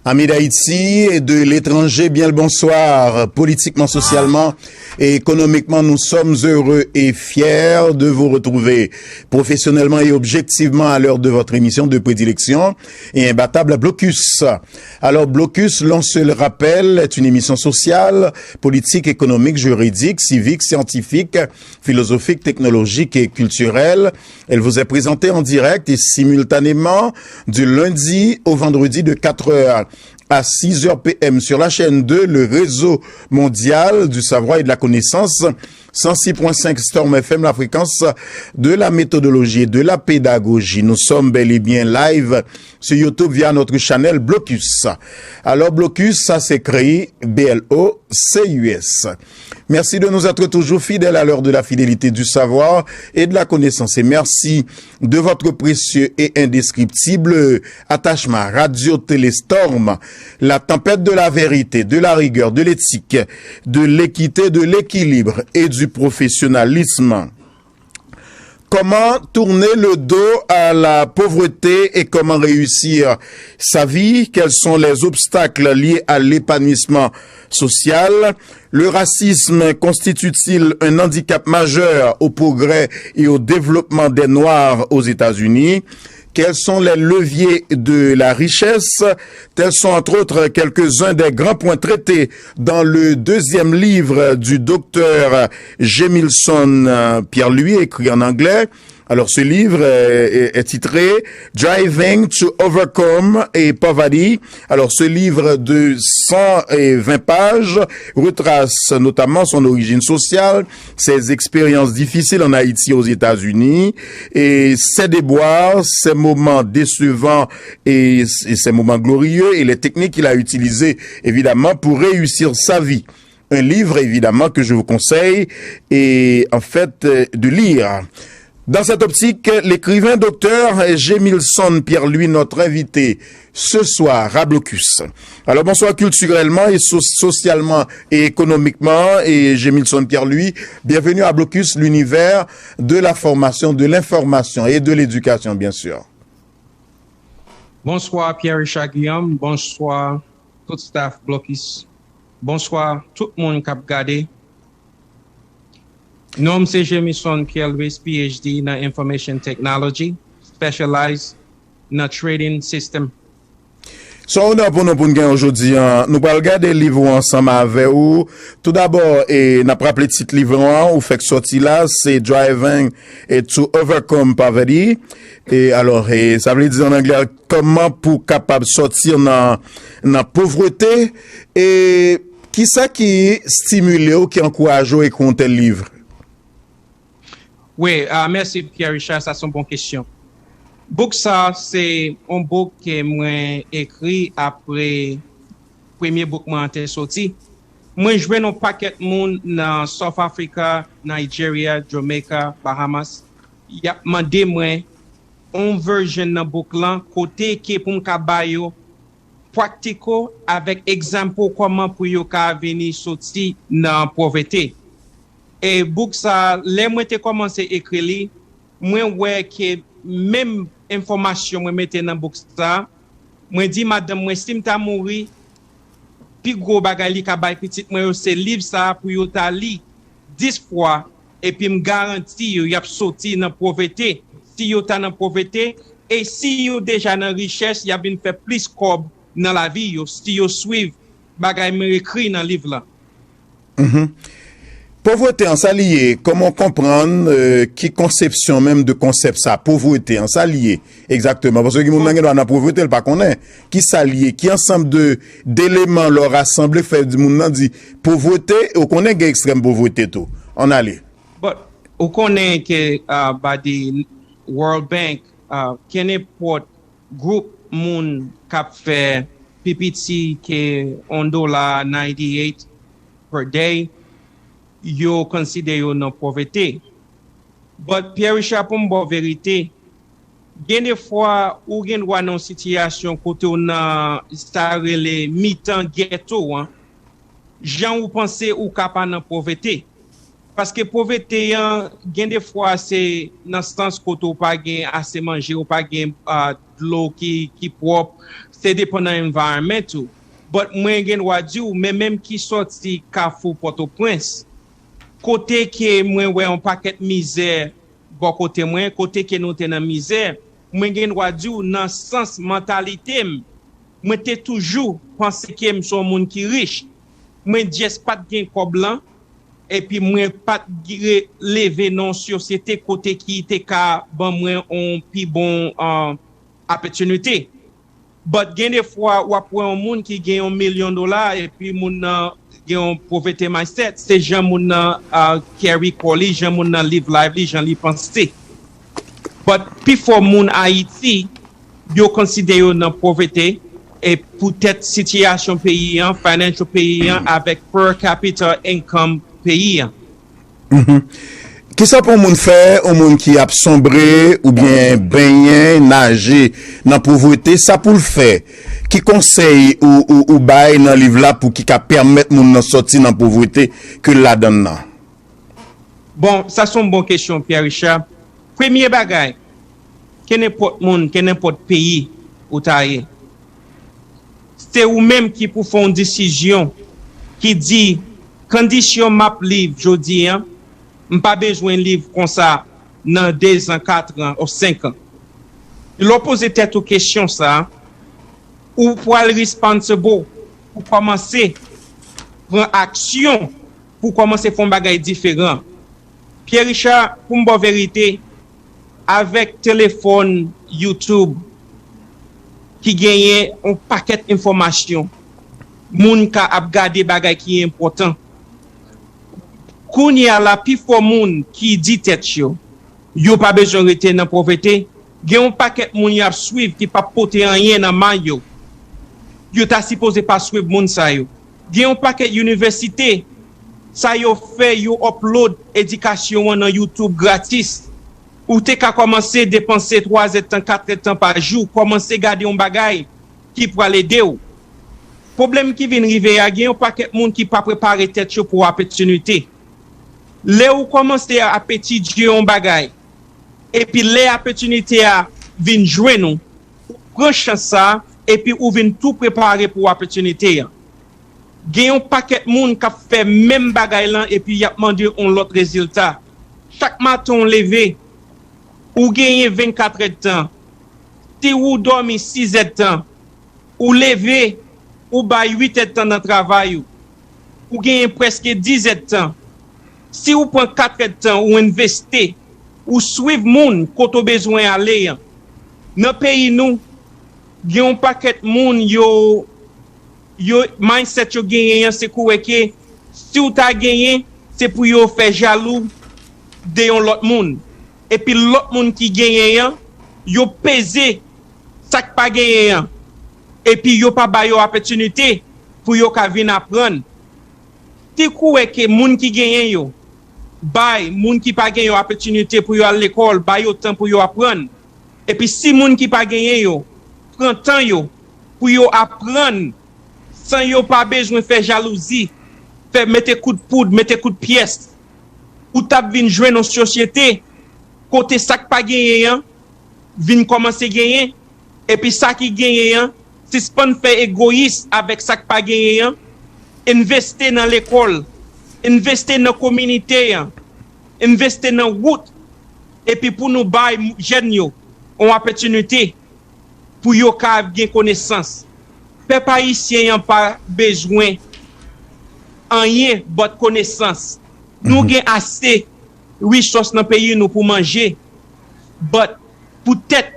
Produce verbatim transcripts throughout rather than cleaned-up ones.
Amis d'Haïti et de l'étranger, bien le bonsoir. Politiquement, socialement et économiquement, nous sommes heureux et fiers de vous retrouver professionnellement et objectivement à l'heure de votre émission de prédilection et imbattable, Blocus. Alors, Blocus, l'on se le rappelle, est une émission sociale, politique, économique, juridique, civique, scientifique, philosophique, technologique et culturelle. Elle vous est présentée en direct et simultanément du lundi au vendredi de quatre heures à six heures P M sur la chaîne deux, le réseau mondial du savoir et de la connaissance, cent six point cinq Storm F M, la fréquence de la méthodologie et de la pédagogie. Nous sommes bel et bien live sur YouTube via notre channel Blocus. Alors, Blocus, ça s'écrit B L O C U S. Merci de nous être toujours fidèles à l'heure de la fidélité, du savoir et de la connaissance. Et merci de votre précieux et indescriptible attachement. Radio Télé Storm, la tempête de la vérité, de la rigueur, de l'éthique, de l'équité, de l'équilibre et du professionnalisme. Comment tourner le dos à la pauvreté et comment réussir sa vie? Quels sont les obstacles liés à l'épanouissement social? Le racisme constitue-t-il un handicap majeur au progrès et au développement des Noirs aux États-Unis? Quels sont les leviers de la richesse? Tels sont entre autres quelques-uns des grands points traités dans le deuxième livre du docteur Gémilson, euh, Pierre-Louis, écrit en anglais. Alors, ce livre euh, est, est titré Driving to Overcome a Poverty. Alors, ce livre de cent vingt pages retrace notamment son origine sociale, ses expériences difficiles en Haïti, aux États-Unis, et ses déboires, ses moments décevants et, et ses moments glorieux et les techniques qu'il a utilisées, évidemment, pour réussir sa vie. Un livre, évidemment, que je vous conseille et en fait euh, de lire. Dans cette optique, l'écrivain docteur Gémilson Pierre-Louis, notre invité ce soir à Blocus. Alors bonsoir culturellement et so- socialement et économiquement et Gémilson Pierre-Louis, bienvenue à Blocus, l'univers de la formation, de l'information et de l'éducation, bien sûr. Bonswa Pierre Richard Guillaume, bonswa tout staff Blocus. Bonswa tout moun k ap gade. Non m se Jamison Pierre Louis, P H D nan Information Technology, specialize nan trading system. Se yon onè pou nou pou n gen w jodi a. Nou pral gade liv ou ansanm avè w. Toudabò, e, n ap raple tit liv lan an, ou fèk sòti la, se Driving e to Overcome Poverty. E alò, e, sa vle di an anglè, kòman pou w kapab sòti nan, nan povrete. E kisa ki stimile w, ki ankouraje w ekri yon tèl liv? Wi, ah, mèsi Pierre Richard, sa se yon bon kesyon. Bouk sa se yon bouk ke mwen ekri apre premye bouk mwen an te soti. Mwen jwenn yon pakèt moun nan South Africa, Nigeria, Jamaica, Bahamas, y ap mande mwen yon version nan bouk lan kote ke pou m ka ba yo practical avèk example kòman pou yo ka vini soti nan povrete. E bouk sa, lè mwen te kòmanse ekri li, mwen wè ke menm enfòmasyon mwen mete nan bouk sa, mwen di madanm mwen si m ta mouri, pi gwo bagay li ka bay pitit mwen yo se liv sa pou yo ta li dis fwa, epi m garanti yo y ap soti nan povrete. Si yo ta nan povrete, e si yo deja nan richès, y ap vin fè plis kòb nan lavi yo si yo swiv bagay mwen ekri nan liv lan. Povrete an, sa li ye? Kòman w konprann euh, ki konsepsyon menm de konsèp sa, povrete an, sa li ye egzakteman? Paske gen moun nan gen dwa nan povrete, l pa konnen. Ki sa li ye? Ki ansanm de deleman lè w rasanble k fè moun nan di povrete, e w konnen gen ekstrèm povrete tou? Ann ale. But ou konnen ke uh, by the World Bank, uh, kenenpòt gwoup moun k ap fè pi piti ke yon dola ninety eight per day, yo konsidere yo nan povrete. But Pierre Richard, pou m ba w verite, gen de fwa ou gen dwa nan yon sitiyasyon kote w nan sa rele mitan ghetto an, jan ou panse ou ka pa nan povrete. Paske povrete an, gen de fwa se nan sans kote w pa gen ase manje, w pa gen ah, dlo ki, ki pwòp, se depann nan environment ou. But mwen gen dwa di w, men menm ki sòti Kafou Pòtoprens, kote ke mwen wè yon pakèt mizè bò kote mwen, kote ke nou te nan mizè, mwen gen dwa di w nan sans mantalite m, mwen te toujou panse ke m se yon moun ki rich. Mwen just pa t gen kòb lan, epi mwen pa t leve nan yon sosyete kote ki te ka ban mwen yon pi bon uh, opportunity. But gen de fwa w ap wè yon moun ki gen yon milyon dola epi moun nan gen yon povrete mindset, se jan moun nan uh, carry kò li, jan moun nan live life li, jan li panse. But pifò moun Ayiti, yo konsidere yo nan povrete e poutèt sitiyasyon peyi an, financial peyi an, avèk per capita income peyi an. Kisa pou yon moun fè, yon moun ki ap sonbre oubyen benyen, naje nan povrete, sa pou l fè? Ki konsèy ou, ou, ou bay nan liv la pou ki ka pèmèt moun nan sòti nan povrete ke l ladan l nan? Bon, sa se yon bon kesyon, Pierre Richard. Premye bagay, kenenpòt moun, kenenpòt peyi ou ta ye, se ou menm ki pou fè yon desizyon ki di, kondisyon m ap live jodi an, m pa bezwen live konsa nan dezan, katran ou senkan. Lè w poze tèt ou kesyon sa, ou pral responsible pou kòmanse pran aksyon, pou kòmanse fè yon bagay diferan. Pierre Richard, pou m ba w verite, avèk telefòn, YouTube, ki genyen yon pakèt enfòmasyon, moun ka ap gade bagay ki enpòtan. Kounye a la, pifò moun ki di tèt yo, yo pa bezwen rete nan povrete, gen yon pakèt moun y ap swiv ki p ap pote anyen nan men yo. Yo ta sipoze pa swiv moun sa yo. Gen yon pakèt inivèsite, sa yo fè, yo upload edikasyon an nan YouTube gratis. Ou te ka kòmanse depanse twa zèdtan, kat èdtan pa jou, kòmanse gade yon bagay ki pral ede w. Pwoblèm ki vin rive a, gen yon pakèt moun ki pa prepare tèt yo pou opòtinite. Lè ou kòmanse ap etidye yon bagay, epi lè opòtinite a vin jwenn ou, ou pran chans sa a, epi ou vin tou prepare pou opòtinite an. Gen yon pakèt moun k ap fè menm bagay lan epi y ap mande yon lòt rezilta. Chak maten w leve, ou genyen vennkat èdtan. Si ou dòmi sis èdtan, ou leve, ou bay uit èdtan nan travay ou. Ou genyen prèske dis èdtan. Si ou pran kat èdtan, ou envesti, ou swiv moun kote w bezwen ale an. Nan peyi nou, gen yon pakèt moun yo yo mindset yo genyen an se kwè ke si w ta genyen, se pou yo fè jalou de yon lòt moun. Epi lòt moun ki genyen an, yo peze sa k pa genyen an. Epi yo pa ba yo opòtinite pou yo ka vin aprann. Si kwè ke moun ki genyen yo bay moun ki pa gen yo opòtinite pou yo al lekòl, ba yo tan pou yo aprann. Epi si moun ki pa genyen yo pran tan yo pou yo aprann san yo pa bezwen fè jalouzi, fè mete kout poud, mete kout pyès, ou t ap vin jwenn yon sosyete kote sa k pa genyen an vin kòmanse genyen, epi sa ki genyen an sispann fè egoyis avèk sa k pa genyen an, envesti nan lekòl, envesti nan kominote an, envesti nan wout, epi pou nou bay jèn yo yon opòtinite pou yo ka gen konesans. Pèp ayisyen an pa bezwen anyen but konesans. Nou gen ase resource nan peyi nou pou manje, but poutèt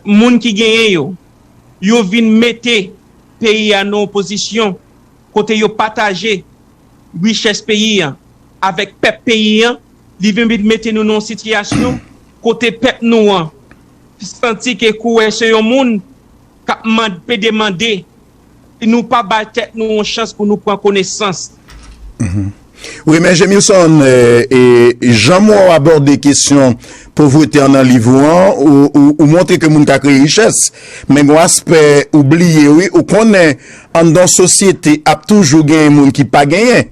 moun ki genyen yo, yo vin mete peyi a nan yon pozisyon kote yo pataje richès peyi an avèk pèp peyi an, li vin vin mete nou nan yon sitiyasyon kote pèp nou an santi ke kouwè se yon moun k ap mande, pede mande, nou pa bay tèt nou yon chans pou nou pran konesans. Wi, men Jameson, jan m wè w abòde kesyon povrete an nan liv ou an, ou, ou, ou montre ke moun ka kreye richès. Men gen yon aspè ou bliye, wi, ou konnen anndan yon sosyete ap toujou genyen moun ki pa genyen.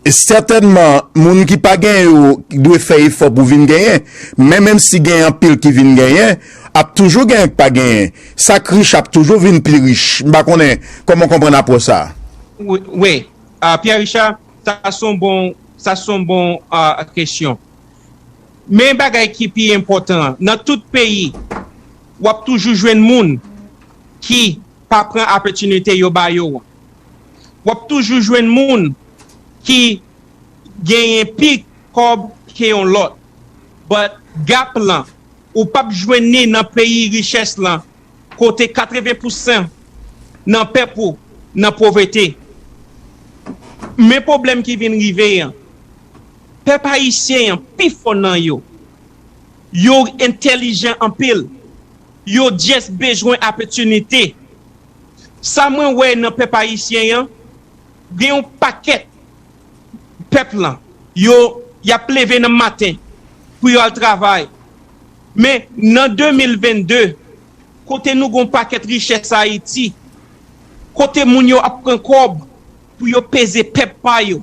Sètènman, moun ki pa genyen yo dwe fè efò pou vin genyen, men menm si gen anpil ki vin genyen, ap toujou gen k pa genyen. Sa k rich ap toujou vin pi rich. M pa konnen kòman w konprann apwòch sa a. Wi, wi. Ah, Pierre Richard, sa se yon bon, sa se yon bon ah, kesyon. Men bagay ki pi enpòtan an, nan tout peyi, w ap toujou jwenn moun ki pa pran opòtinite yo ba yo an. W ap toujou jwenn moun ki genyen pi kòb ke yon lòt. But gap lan, ou p ap jwenn li nan peyi richès lan, kote katreven pousan nan pèp ou nan povrete. Men pwoblèm ki vin rive an, pèp ayisyen an, pifò nan yo, yo entèlijan anpil. Yo just bezwen opòtinite. Sa mwen wè nan pèp ayisyen an, gen yon pakèt pèp lan, yo, y ap leve nan maten pou yo al travay. Men nan de mil vennde, kote nou gen yon pakèt richès Ayiti, kote moun yo ap pran kòb pou yo peze pèp pa yo,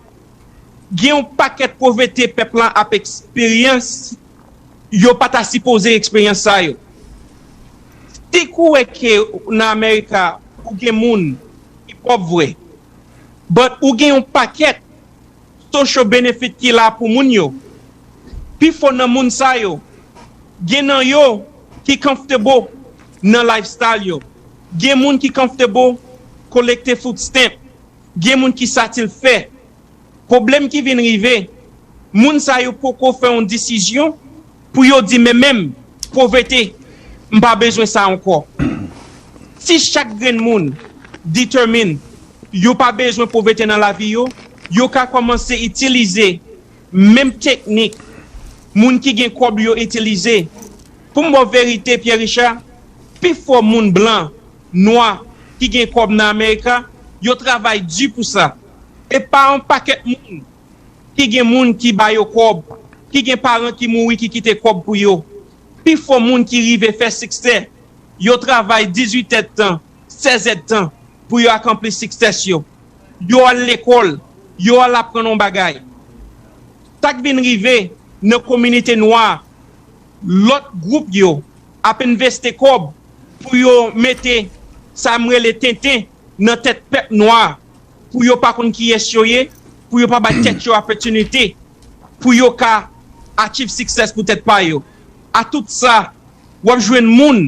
gen yon pakèt povrete pèp lan ap eksperyans, yo pa ta sipoze eksperyans sa yo. Si k ou wè ke nan Amerika, ou gen moun ki pòv vre, but ou gen yon pakèt social benefit ki la pou moun yo. Pifò nan moun sa yo, gen nan yo ki comfortable nan lifestyle yo. Gen moun ki comfortable kolekte food stamp. Gen moun ki satisfè. Pwoblèm ki vin rive, moun sa yo poko fè yon desizyon pou yo di, men menm, povrete, m pa bezwen sa ankò. Si chak grenn moun determine yo pa bezwen povrete nan lavi yo, yo ka kòmanse itilize menm teknik moun ki gen kòb yo itilize. Pou m ba w verite, Pierre Richard, pifò moun blan, nwa, ki gen kòb nan Amerika, yo travay di pou sa. E pa yon pakèt moun ki gen moun ki ba yo kòb, ki gen paran ki mouri ki kite kòb pou yo. Pifò moun ki rive fè siksè, yo travay dizuit èdtan, sèz èdtan pou yo akonpli siksès yo. Yo al lekòl, yo al aprann yon bagay. Sa k vin rive nan kominote nwa, lòt gwoup yo ap envesti kòb pou yo mete sa m rele tenten nan tèt pèp nwa, pou yo pa konn kiyès yo ye, pou yo pa bay tèt yo opòtinite, pou yo ka achieve success pou tèt pa yo. A tout sa, w ap jwenn moun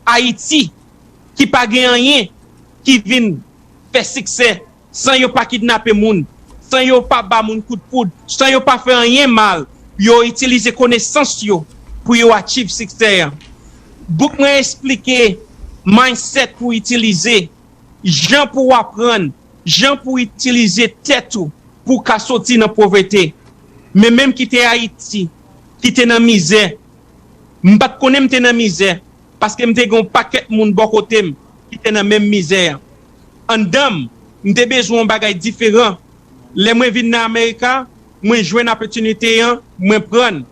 Ayiti ki pa gen anyen ki vin fè siksè san yo pa kidnape moun, san yo pa ba moun kout poud, san yo pa fè anyen mal, yo itilize konesans yo pou yo achieve siksè an. Bouk mwen eksplike mindset pou itilize, jan pou w aprann, jan pou w itilize tèt ou pou w ka soti nan povrete. Men menm ki te Ayiti, ki te nan mizè, m pa t konnen m te nan mizè, paske m te gen yon pakèt moun bò kote m ki te nan menm mizè an. Anndan m, m te bezwen yon bagay diferan. Lè mwen vin nan Amerika, mwen jwenn opòtinite an, mwen pran l.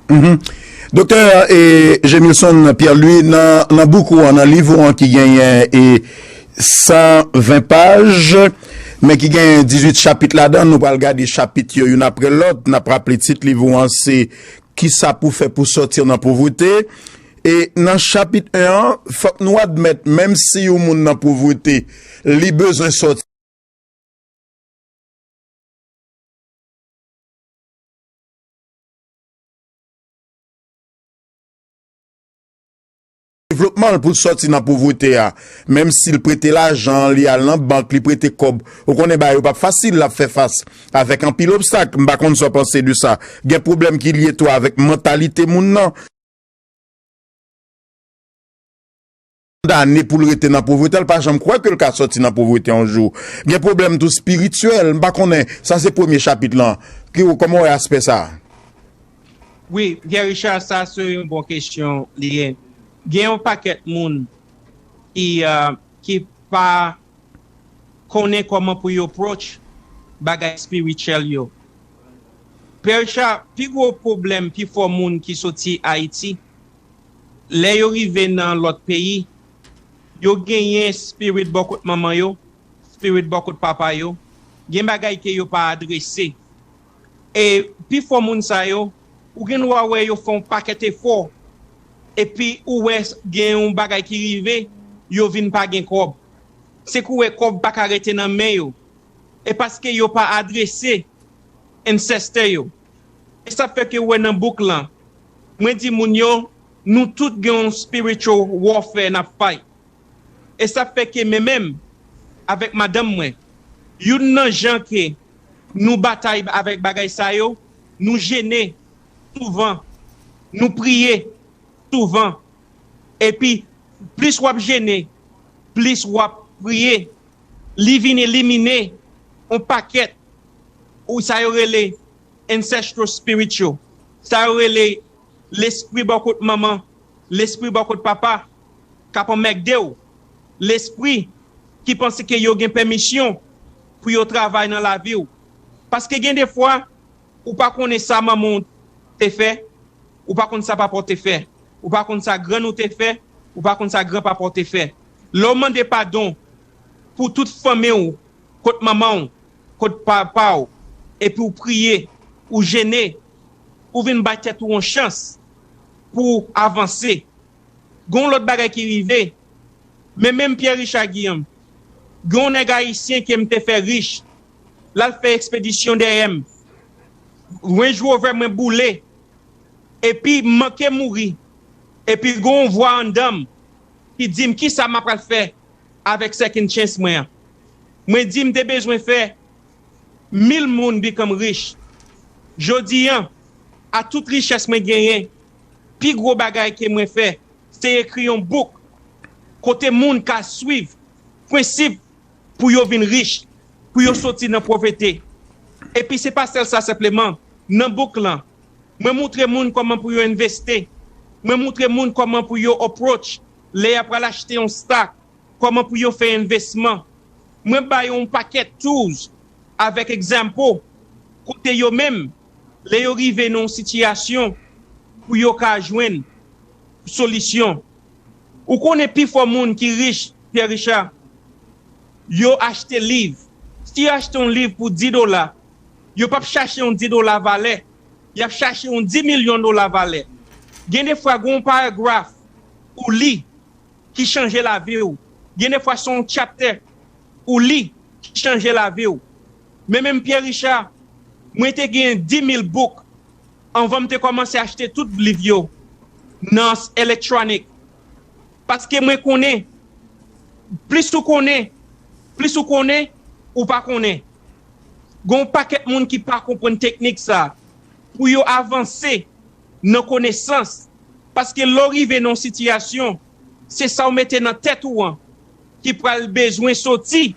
Mhm. Doktè, e, Gemilson Pierre Louis, nan, nan bouk ou an, nan liv ou an ki genyen, e, san ven paj, men ki genyen dizuit chapit ladan, nou pral gade chapit yo youn apre lòt. N ap raple tit liv ou an se Kisa pou fè pou sòti nan povrete? E nan chapit en an, fòk nou admèt, menm si yon moun nan povrete, li bezwen sòti. Devlopman l pou l sòti nan povrete a. Menm si l prete lajan, li al nan bank, li prete kòb. Ou konnen bagay yo p ap fasil, l ap fè fas avèk anpil obstak. M pa konn sa w panse de sa. Gen pwoblèm ki lye tou avèk mantalite moun nan. Kondane pou l rete nan povrete, l pa janm kwè ke l ka sòti nan povrete yon jou. Gen pwoblèm tou espirityèl, m pa konnen, sa se premye chapit lan. Ki, kòman w wè aspè sa a? Wi, Pierre Richard, sa se yon bon kesyon li ye. Gen yon pakèt moun ki, ah, ki pa konnen kòman pou yo approach bagay espirityèl yo. Pierre Richard, pi gwo pwoblèm pifò moun ki soti Ayiti, lè yo rive nan lòt peyi, yo genyen spirit bò kot manman yo, spirit bò kot papa yo, gen bagay ke yo pa adrese. E pifò moun sa yo, ou gen dwa wè yo fè yon pakèt efò, epi ou wè gen yon bagay ki rive, yo vin pa gen kòb. Se kou wè kòb pa ka rete nan men yo. E paske yo pa adrese ancestor yo. E sa fè ke ou wè nan book lan, mwen di moun yo, nou tout gen yon spiritual warfare n ap fight. E sa fè ke men menm avèk madanm mwen, youn nan jan ke nou batay avèk bagay sa yo, nou jene souvan, nou priye souvan. Epi, plis w ap jene, plis w ap priye, li vin elimine yon pakèt ou sa yo rele ancestral spirit yo. Sa yo rele lespri bò kot manman, lespri bò kot papa, k ap anmègde w, lespri ki panse ke yo gen pèmisyon pou yo travay nan lavi w. Paske gen de fwa, ou pa konnen sa manman w te fè, ou pa konn sa papa w te fè, ou pa konn sa grann ou te fè, ou pa konn sa granpapa w te fè. Lè w mande padon pou tout fanmi w, kot manman w, kot papa w, epi w priye, ou jene, ou vin bay tèt ou yon chans pou w avanse. Gen yon lòt bagay ki rive, men menm Pierre Richard Guillaume, gen yon nèg ayisyen ke m te fè rich, l al fè ekspedisyon dèyè m. Range Rover mwen boule, epi m manke mouri, epi gen yon vwa anndan m ki di m kisa m apral fè avèk second chance mwen an. Mwen di m te bezwen fè mil moun become rich. Jodi an, a tout richès mwen genyen, pi gwo bagay ke mwen fè, se ekri yon book kote moun ka swiv prensip pou yo vin rich, pou yo soti nan povrete. Epi se pa sèl sa senpleman, nan book lan, mwen moutre moun kòman pou yo envesti, mwen moutre moun kòman pou yo approach lè y ap pral achte yon stock, kòman pou yo fè envesman. Mwen ba yo yon pakèt tools avèk example kote yo menm, lè yo rive nan yon sitiyasyon pou yo ka jwenn solisyon. Ou konnen pifò moun ki rich, Pierre Richard, yo achte liv. Si yo achte yon liv pou dis dola, yo p ap chache yon dis dola valè, y ap chache yon dis milyon dola valè. Gen de fwa, gen yon paragraf ou li ki chanje lavi w. Gen de fwa, se yon chapter ou li ki chanje lavi w. Men menm Pierre Richard, mwen te gen dis mil book anvan m te kòmanse achte tout liv yo nan electronic. Paske mwen konnen, plis ou konnen, plis ou konnen, ou pa konnen. Gen yon pakèt moun ki pa konprann teknik sa a. Pou yo avanse nan konesans, paske lè w rive nan yon sitiyasyon, se sa w mete nan tèt ou an ki pral bezwen soti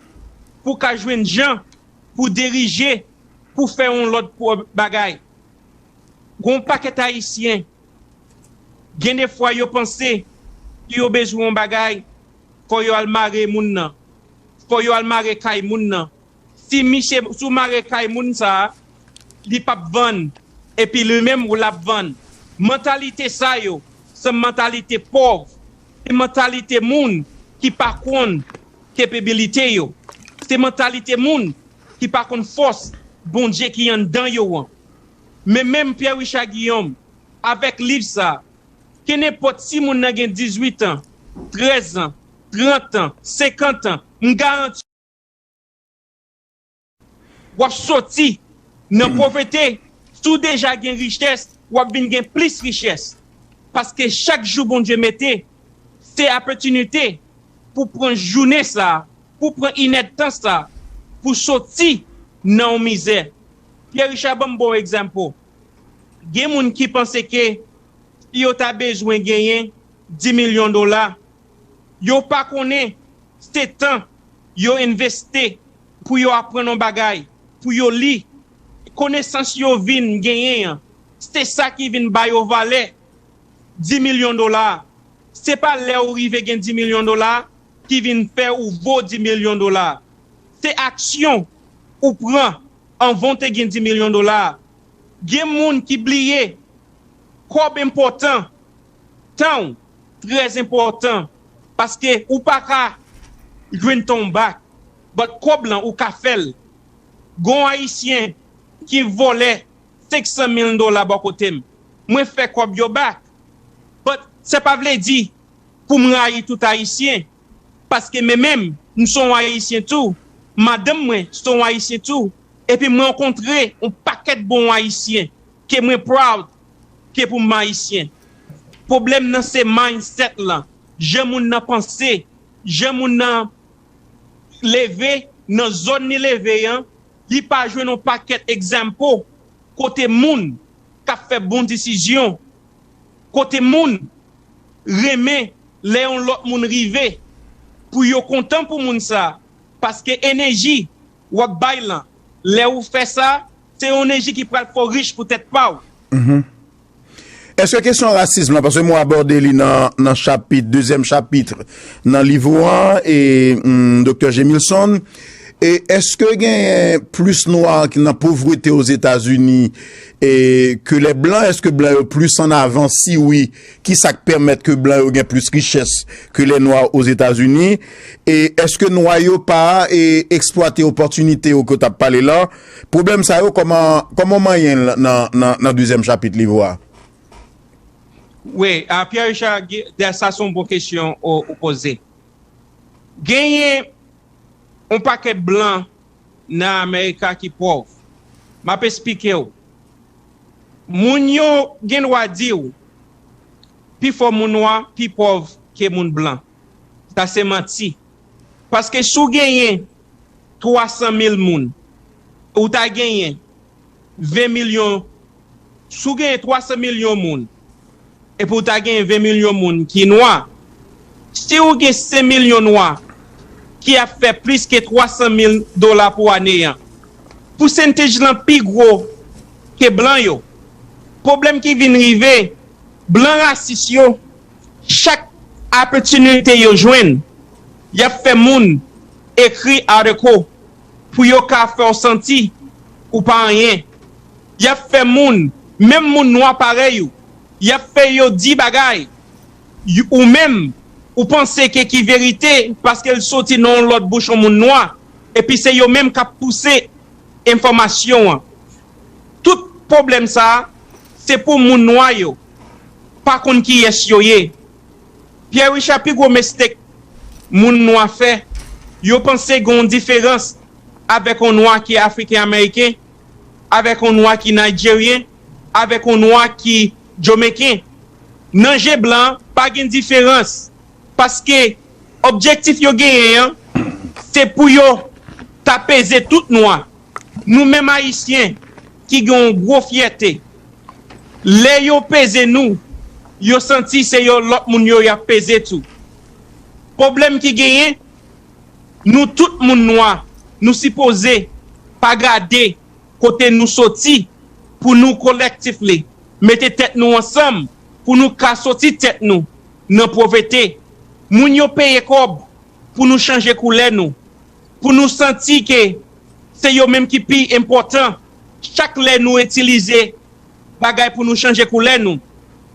pou w ka jwenn jan pou dirije, pou fè yon lòt pwo-, bagay. Gen yon pakèt Ayisyen, gen de fwa yo panse si yo bezwen yon bagay, fò yo al mare moun nan, fò yo al mare kay moun nan. Si misye, si w mare kay moun sa a, li p ap vann, epi li menm ou l ap vann. Mantalite sa yo, se mantalite pòv, se mantalite moun ki pa konn kepebilite yo, se mantalite moun ki pa konn fòs Bondye ki anndan yo an. Men menm Pierre Richard Guillaume, avèk liv sa, kenenpòt si moun nan gen dizuit an, trèz an, trant an, senkant an, m garanti w ap soti nan povrete. Si w deja gen richès, w ap vin gen plis richès. Paske chak jou Bondye mete, se opòtinite pou pran jounen sa, pou pran inèdtan sa, pou soti nan yon mizè. Pierre Richard, ban m bon egzanp. Gen moun ki panse ke si yo ta bezwen genyen dis milyon dola, yo pa konnen se tan yo envesti pou yo aprann yon bagay, pou yo li. Konesans yo vin genyen an, se sa ki vin ba yo valè dis milyon dola. Se pa lè ou rive gen dis milyon dola ki vin fè ou vo dis milyon dola. Se aksyon ou pran anvan w te gen dis milyon dola. Gen moun ki bliye kòb enpòtan, tan w trè enpòtan, paske ou pa ka jwenn tan w back, but kòb lan ou ka fè l. Gon Ayisyen ki vòlè senk san mil dola bò kote m. Mwen fè kòb yo back. But sa pa vle di pou m rayi tout Ayisyen. Paske men menm, m se yon Ayisyen tou. Madanm mwen se yon Ayisyen tou. Epi mwen rankontre yon pakèt bon Ayisyen ke mwen proud ke pou m Ayisyen. Pwoblèm nan se mindset lan. Jan moun nan panse, jan moun nan leve, nan zòn li leve an, li pa jwenn yon pakèt egzanp kote moun k ap fè bon desizyon, kote moun renmen lè yon lòt moun rive, pou yo kontan pou moun sa, paske enèji w ap bay lan, lè ou fè sa, se yon enèji ki pral fè w rich pou tèt pa w. Èske kesyon rasism lan, paske mwen abòde li nan, nan chapit, dezyèm chapit nan liv ou an, e, hmm, Doktè Jemilson, e èske gen plis nwa ki nan povrete Ozetazini e, ke lè blan? Èske blan yo plis an avan? Si wi, ki sa k pèmèt ke blan yo gen plis richès ke lè nwa Ozetazini? E èske nwa yo pa e, eksplwate opòtinite yo ke w t ap pale la? Pwoblèm sa yo, kòman, kòman w manyen l nan, nan, nan dezyèm chapit liv ou a? Wi, a Pierre Richard, sa se yon bon kesyon ou, ou poze. Genyen yon pakèt blan nan Amerika ki pòv. M ap esplike w. Moun yo gen dwa di w pifò moun nwa pi pòv ke moun blan. Sa se manti. Paske si w genyen twa san mil moun, ou ta genyen ven milyon, si w genyen twa san milyon moun, epi w ta genyen ven milyon moun ki nwa, si w gen senk milyon nwa ki ap fè plis ke twa san mil dola pou ane an, pousentèj lan pi gwo ke blan yo. Pwoblèm ki vin rive, blan rasis yo, chak opòtinite yo jwenn, y ap fè moun ekri article pou yo ka fè w santi ou pa anyen. Y ap fè moun, menm moun nwa parèy ou, y ap fè yo di bagay ou menm ou panse ke ki verite paske l soti nan yon lòt bouch yon moun nwa, epi se yo menm k ap pouse enfòmasyon an. Tout pwoblèm sa a, se pou moun nwa yo pa konn kiyès yo ye. Pierre Richard, pi gwo mistake moun nwa fè, yo panse gen yon diferans avèk yon nwa ki Afriken Ameriken, avèk yon nwa ki Nijeryen, avèk yon nwa ki Jamaican. Nan je blan, pa gen diferans. Paske objektif yo genyen an, se pou yo ta peze tout nwa. Nou menm Ayisyen ki gen yon gwo fyète, lè yo peze nou, yo santi se yo lòt moun yo y ap peze tou. Pwoblèm ki genyen, nou tout moun nwa, nou sipoze pa gade kote nou soti pou nou collectively mete tèt nou ansanm, pou nou ka soti tèt nou nan povrete. Moun yo peye kòb pou nou chanje koulè nou, pou nou santi ke se yo menm ki pi enpòtan. Chak lè nou itilize bagay pou nou chanje koulè nou,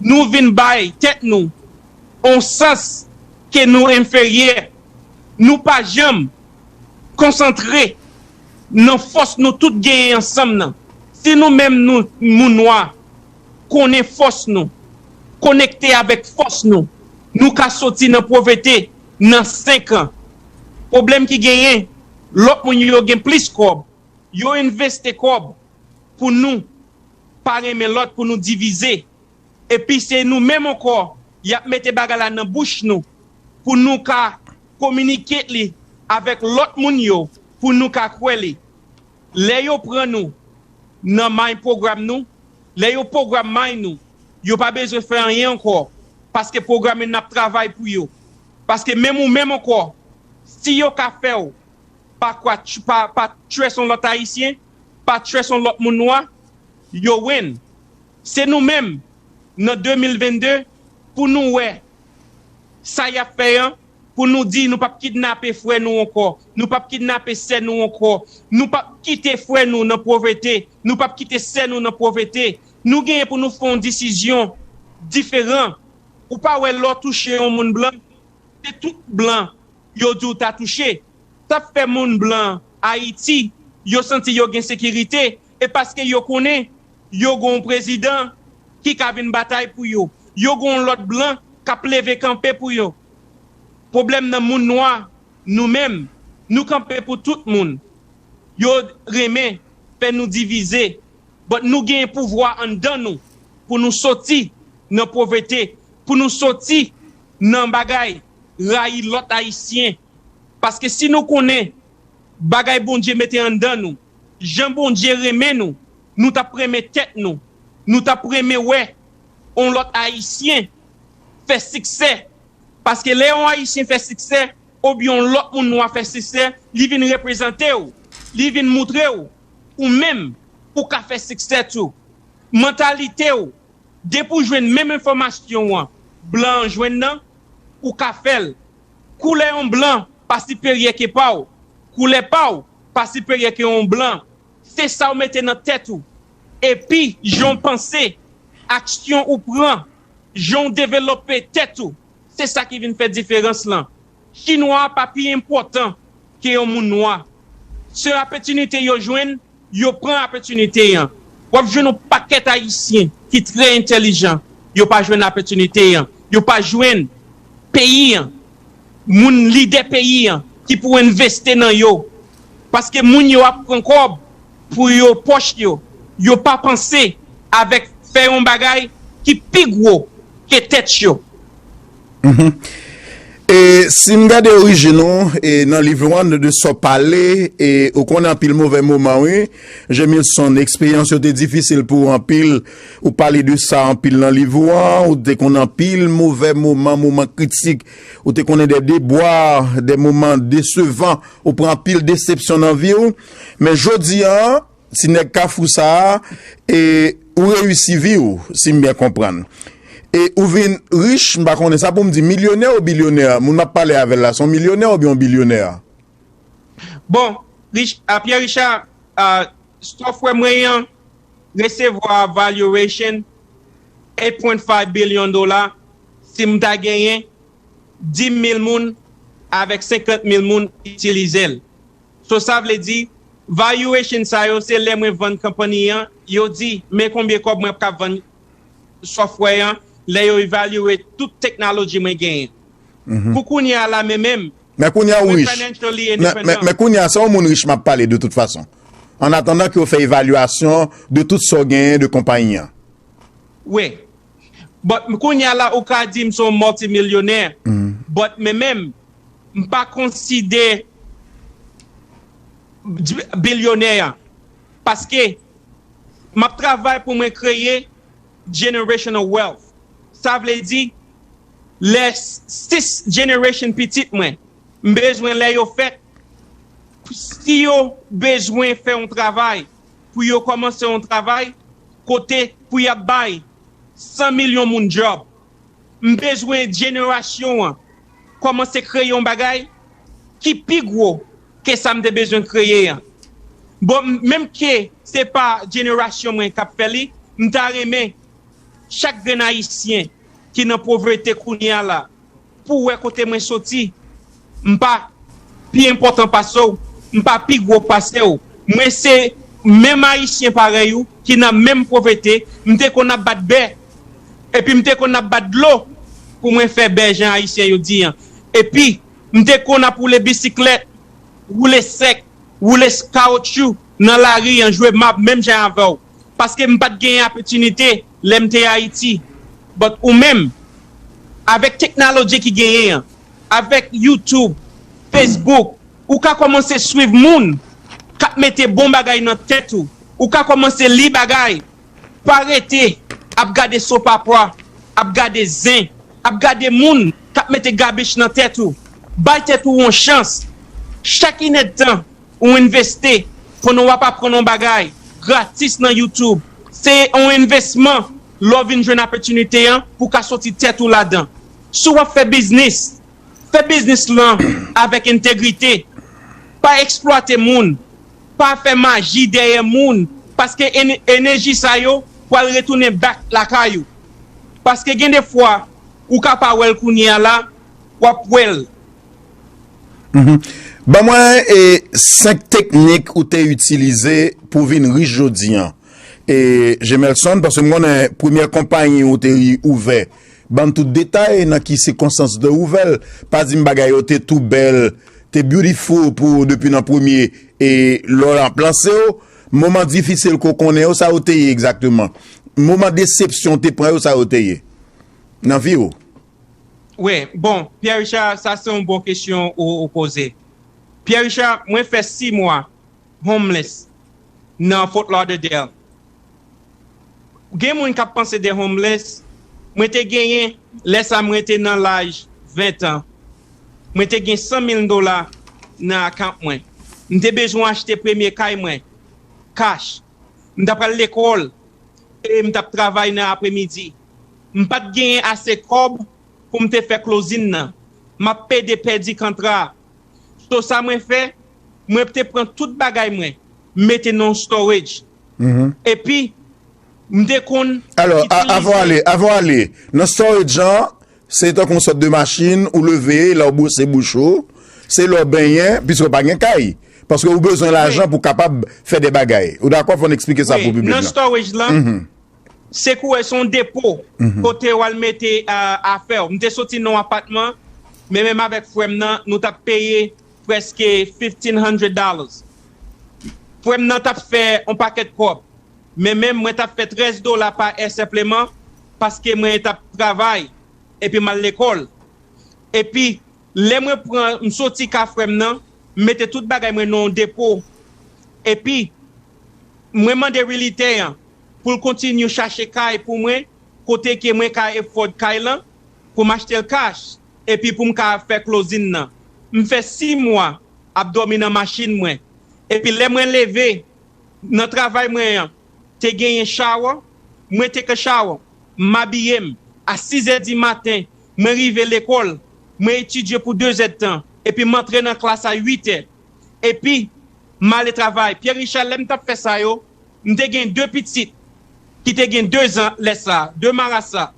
nou vin bay tèt nou yon sans ke nou enferyè. Nou pa janm konsantre nan fòs nou tout genyen ansanm nan. Si nou menm nou moun nwa konnen fòs nou, konekte avèk fòs nou, nou ka soti nan povrete nan senk an. Pwoblèm ki genyen, lòt moun yo gen plis kòb, yo envesti kòb pou nou pa renmen lòt, pou nou divize. Epi se nou menm ankò y ap mete bagay la nan bouch nou pou nou ka kominike li avèk lòt moun yo, pou nou ka kwè li. Lè yo pran nou nan may pwogram nou, lè yo pwogram may nou, yo pa bezwen fè anyen ankò, paske pwogram yo n ap travay pou yo. Paske menm ou menm ankò, si yo ka fè w pa kwa pa pa trust yon lòt Ayisyen, pa trust yon lòt moun nwa, yo win. Se nou menm nan de mil vennde pou nou wè sa y ap fè an, pou nou di nou p ap kidnape frè nou ankò, nou p ap kidnape sè nou ankò, nou p ap kite frè nou nan povrete, nou p ap kite sè nou nan povrete. Nou genyen pou nou fè yon desizyon diferan. Ou pa wè lè w touche yon moun blan, se tout blan yo di w ta touche. Sa fè moun blan Ayiti yo santi yo gen sekirite, e paske yo konnen yo gen yon prezidan ki ka vin batay pou yo. Yo gen yon lòt blan k ap leve kanpe pou yo. Pwoblèm nan moun nwa, nou menm, nou kanpe pou tout moun. Yo renmen fè nou divize, but nou gen pouvwa anndan nou pou nou soti nan povrete, pou nou soti nan bagay rayi lòt Ayisyen. Paske si nou konnen bagay Bondye mete anndan nou, jan Bondye renmen nou, nou t ap renmen tèt nou, nou t ap renmen wè yon lòt Ayisyen fè siksè. Paske lè yon Ayisyen fè siksè, oubyen yon lòt moun nwa fè siksè, li vin reprezante w, li vin moutre w, ou menm, ou ka fè siksè tou. Mantalite w, depi w jwenn menm enfòmasyon an, blan an jwenn nan, ou ka fè l. Koulè yon blan pa siperyè ke pa w, koulè pa w pa siperyè ke yon blan. Se sa w mete nan tèt ou. Epi, jan w panse, aksyon ou pran, jan w develope tèt ou, se sa ki vin fè diferans lan. Chinwa a pa pi enpòtan ke yon moun nwa. Se opòtinite yo jwenn, yo pran opòtinite an. W ap jwenn yon pakèt Ayisyen ki trè entèlijan, yo pa jwenn opòtinite an. Yo pa jwenn peyi an, moun lidè peyi an ki pou envesti nan yo. Paske moun yo ap pran kòb pou yo pòch yo. Yo pa panse avèk fè yon bagay ki pi gwo ke tèt yo. Mhm. E si m gade orijin ou e nan liv ou an de sa w pale, e ou konnen anpil movè moman, wi. Jemilson, eksperyans yo te difisil pou ou anpil. Ou pale de sa anpil nan liv ou an, ou te konnen anpil movè moman, moman kritik. Ou te konnen de debwa, de moman desevan, ou pran anpil desepsyon nan vi w. Men jodi a, ti nèg Kafou sa a, e ou reyisi vi w, si m byen konprann. E ou vin rich, m pa konnen sa pou m di milyonè ou bilyonè. Moun m ap pale avè l la, se yon milyonè oubyen yon bilyonè? Bon, Rich, a Pierre Richard, a, software mwen an resevwa valuation eight point five billion dola si m ta genyen dis mil moun avèk senkant mil moun itilize l. So sa vle di, valuation sa yo se lè mwen vann konpanyi an, yo di, men konbyen kòb mwen ap ka vann software an, lè yo evalye tout teknoloji mwen genyen. Pou kounye a la, men menm, Men kounye a ou mwen rich. Financially Men, men, independent. Men kounye a se yon moun rich m ap pale de tout fason. An atandan ke w fè evalyasyon de tout sa w genyen de konpayi an. Wi. But kounye a la, ou ka di m se yon miltimilyonè. But men menm, m pa konsidere bilyonè an. Paske m ap travay pou mwen kreye generational wealth. Sa vle di, lè sis generation pitit mwen, m bezwen lè yo fèt, si yo bezwen fè yon travay, pou yo kòmanse yon travay, kote pou y ap bay san milyon moun djòb. M bezwen jenerasyon an kòmanse kreye yon bagay ki pi gwo ke sa m te bezwen kreye an. Bon, menm ke se pa jenerasyon mwen k ap fè li, m ta renmen chak grenn Ayisyen ki nan povrete kounye a la, pou wè kote mwen soti. M pa pi enpòtan pase w, m pa pi gwo pase w. Mwen se menm Ayisyen parèy ou ki nan menm povrete, m te konn ap bat bè, epi m te konn ap bat dlo pou mwen fè bè jan Ayisyen yo di an. Epi, m te konn ap woule bisiklèt, woule sèk, woule kawotchou nan lari an, jwe mab menm jan avè w. Paske m pa t genyen opòtinite lè m te Ayiti. But ou menm, avèk teknoloji ki genyen an, avèk YouTube, Facebook, ou ka kòmanse swiv moun k ap mete bon bagay nan tèt ou. Ou ka kòmanse li bagay. Pa rete ap gade sopapwa, ap gade zen, ap gade moun k ap mete gabich nan tèt ou. Bay tèt ou yon chans. Chak inèdtan ou envesti pandan w ap aprann yon bagay gratis nan YouTube, se yon envesman lè w vin jwenn opòtinite an pou w ka soti tèt ou ladan. Si w ap fè biznis, fè biznis lan avèk entegrite. Pa eksplwate moun. Pa fè maji dèyè moun. Paske ene- enèji sa yo pral retounen back lakay ou. Paske gen de fwa, ou ka pa wè l kounye a la, w ap wè l. Mhm. Ban mwen e senk teknik ou te itilize pou w vin rich jodi an. E Gemelson, paske m konnen premyè konpayi ou te ouvè, ban m tout detay nan ki sikonstans ou te ouvè l. Pa di m bagay yo te tou bèl, te beautiful pou depi nan premye e lè w ap lanse w. Moman difisil ke w konnen yo, sa yo te ye egzakteman? Moman desepsyon w te pran yo, sa yo te ye nan vi w? Wi, bon, Pierre Richard, sa se yon bon kesyon ou, ou poze. Pierre Richard, mwen fè sis mwa homeless nan Fort Lauderdale. Gen moun k ap panse de homeless, mwen te genyen, lè sa mwen te nan laj ven an, mwen te gen san mil dola nan akant mwen. M te bezwen achte premye kay mwen, cash. M t ap al lekòl e m t ap travay nan apremidi. M pa t genyen ase kòb pou m te fè closing nan. M ap pede pèdi kontra. So sa mwen fè, mwen te pran tout bagay mwen, m mete nan yon storage. Epi, m te konn Alò, a- avan w ale, avan w ale, nan storage an, se tankou yon sòt de machin, ou leve, lè w bwose bouch ou, se lè w benyen, piske w pa gen kay. Paske ou bezwen lajan pou w kapab fè de bagay. Ou dakò, fò n eksplike sa pou piblik nan la. Storage lan, se kou se yon depo kote w al mete a- afè w. M te soti nan yon apatman, men menm avèk frè m nan, nou t ap peye prèske fifteen hundred dollars. Frè m nan t ap fè yon pakèt kòb, men menm mwen t ap fè trèz dola pa è senpleman paske mwen t ap travay epi m al lekòl. Epi, lè mwen pran, m soti ka frè m nan, m mete tout bagay mwen nan yon depo. Epi, mwen mande realtor an pou l kontinye chache kay pou mwen, kote ke mwen ka afford kay lan, pou m achte l cash, epi pou m ka fè closing nan. M fè sis mwa ap dòmi nan machin mwen. Epi lè mwen leve, nan travay mwen an, te genyen shower, mwen te ka shower, m abiye m, a sizè di maten, mwen rive lekòl, mwen etidye pou dezè tan, epi m antre nan klas a uit è, epi m ale travay. Pierre Richard, lè m t ap fè sa yo, m te gen de pitit ki te gen dezan lè sa, de marasa.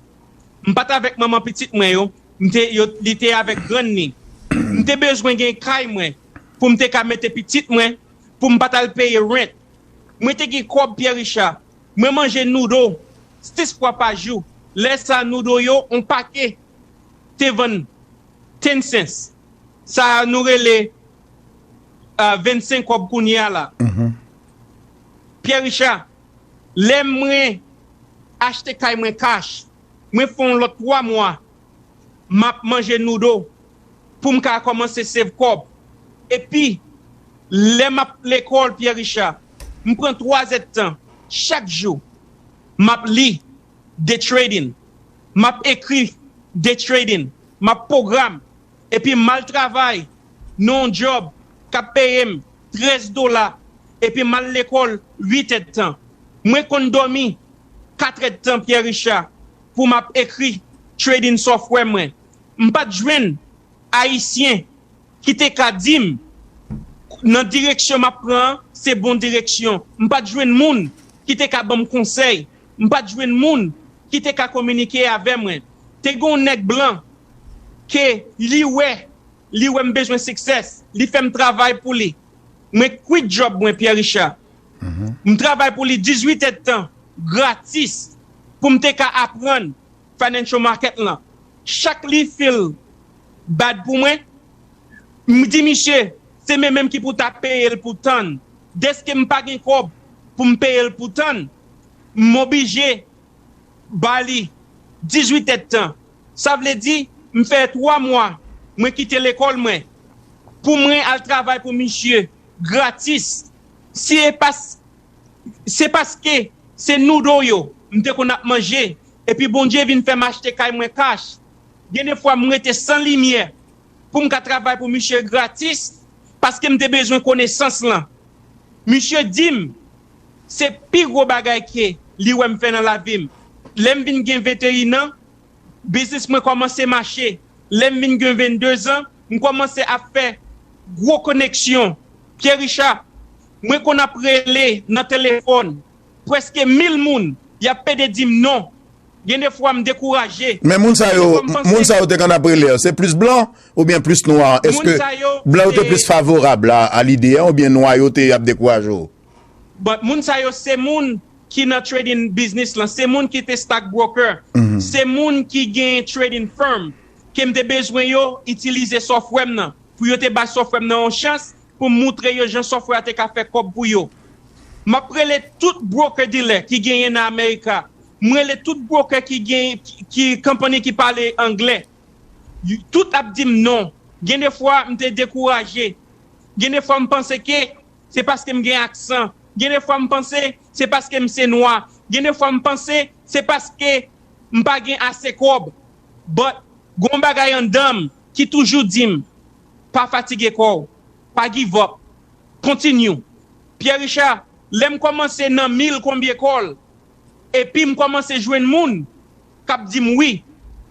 M pa t avèk manman pitit mwen yo, m te, yo, li te avèk grann li. M te bezwen gen kay mwen pou m te ka mete pitit mwen, pou m pa t al peye rent. Mwen te gen kòb, Pierre Richard. Mwen manje noodle sis fwa pa jou. Lè sa, noodle yo, yon pake te vann ten cents. Sa a nou rele a vennsenk kòb kounye a la. Pierre Richard, lè mwen achte kay mwen cash, mwen fè yon lòt twa mwa, m ap manje noodle pou m ka kòmanse save kòb. Epi, lè m ap lekòl, Pierre Richard, m pran twa zèdtan chak jou, m ap li de trading, m ap ekri de trading, m ap pwogram, epi m al travay nan yon djòb k ap peye m trèz dola, epi m al lekòl uit èdtan. Mwen konn dòmi kat èdtan, Pierre Richard, pou m ap ekri trading software mwen. M pa t jwenn Ayisyen ki te ka di m nan direksyon m ap pran an, se bon direksyon. M pa t jwenn moun ki te ka ban m konsèy. M pa t jwenn moun ki te ka kominike avè mwen. Te gen yon nèg blan ke li wè, li wè m bezwen success, li fè m travay pou li. Mwen quit djòb mwen, Pierre Richard. M travay pou li dizuit èdtan, gratis, pou m te ka aprann financial market lan. Chak li feel bad pou mwen, m di misye, se mwen menm ki pou ta peye l pou tann. Dèske m pa gen kòb pou m peye l pou tann, m oblije ba li dizuit èdtan. Sa vle di, m fè twa mwa, mwen kite lekòl mwen, pou mwen al travay pou misye, gratis. Si e pas, se paske se noodle yo m te konn ap manje, epi Bondye vin fè m achte kay mwen cash. Gen de fwa m rete san limyè pou m ka travay pou misye gratis, paske m te bezwen konesans lan. Misye di m, se pi gwo bagay ke li wè m fè nan lavi m. Lè m vin gen venteyen an, biznis mwen kòmanse mache. Lè m vin gen vennde zan, m kòmanse ap fè gwo koneksyon. Pierre Richard, mwen konn ap rele nan telefòn prèske mil moun, y ap pede di m non. Gen de fwa m dekouraje. Men moun sa yo, moun sa yo te konn ap rele, se plis blan oubyen plis nwa? Èske blan yo te plis favorab a, a lide a oubyen nwa yo te ap dekouraje w? But moun sa yo se moun ki nan trading business lan, se moun ki te stock broker, mm -hmm. se moun ki gen trading firm, ke m te bezwen yo itilize software m nan, pou yo te bay software m nan yon chans, pou m moutre yo jan software a te ka fè kòb pou yo. M ap rele tout broker dealer ki genyen nan America. M rele tout broker ki gen ki company ki pale anglè. Tout ap di m non. Gen de fwa m te dekouraje. Gen de fwa m panse ke se paske m gen aksan. Gen de fwa m panse se paske m se nwa. Gen de fwa m panse se paske m pa gen ase kòb. But gon bagay anndan m ki toujou di m pa fatige kò w, pa give up, continue. Pierre Richard, lè m kòmanse nan mil konbye kòl, epi m kòmanse jwenn moun k ap di m wi.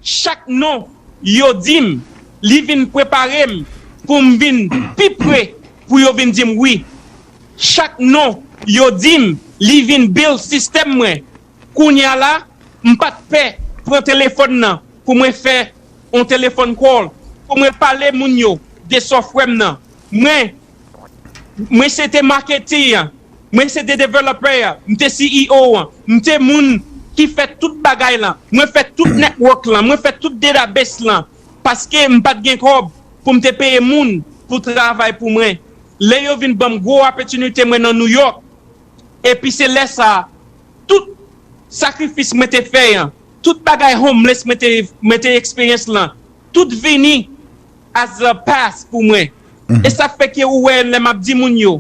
Chak non yo di m, li vin prepare m pou m vin pi pre pou yo vin di m wi. Chak non yo di m, li vin build sistèm mwen. Kounye a la, m pa t pè pran telefòn nan pou mwen fè yon telefòn call, pou mwen pale moun yo de software m nan. Mwen, mwen se te marketer an, mwen se te developer an, m te C E O an, m te moun ki fè tout bagay lan, mwen fè tout network lan, mwen fè tout database lan, paske m pa t gen kòb pou m te peye moun pou travay pou mwen. Lè yo vin ban m gwo opportunity mwen nan New York, epi se lè sa a, tout sakrifis mwen te fè an, tout bagay homeless mwen te, mwen te experience lan, tout vini as a pass pou mwen. E sa fè ke ou wè lè m ap di moun yo,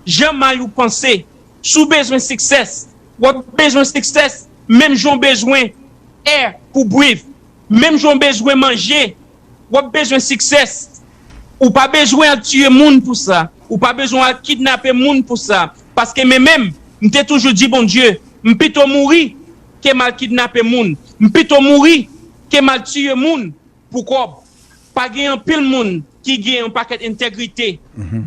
jan may ou panse, si w bezwen success, w ap bezwen success menm jan w bezwen air pou breathe, menm jan w bezwen manje, w ap bezwen success. Ou pa bezwen al tiye moun pou sa. Ou pa bezwen al kidnape moun pou sa. Paske men menm, m te toujou di Bondye, m pito mouri ke m al kidnape moun. M pito mouri ke m al tiye moun pou kòb. Pa gen anpil moun ki gen yon pakèt entegrite.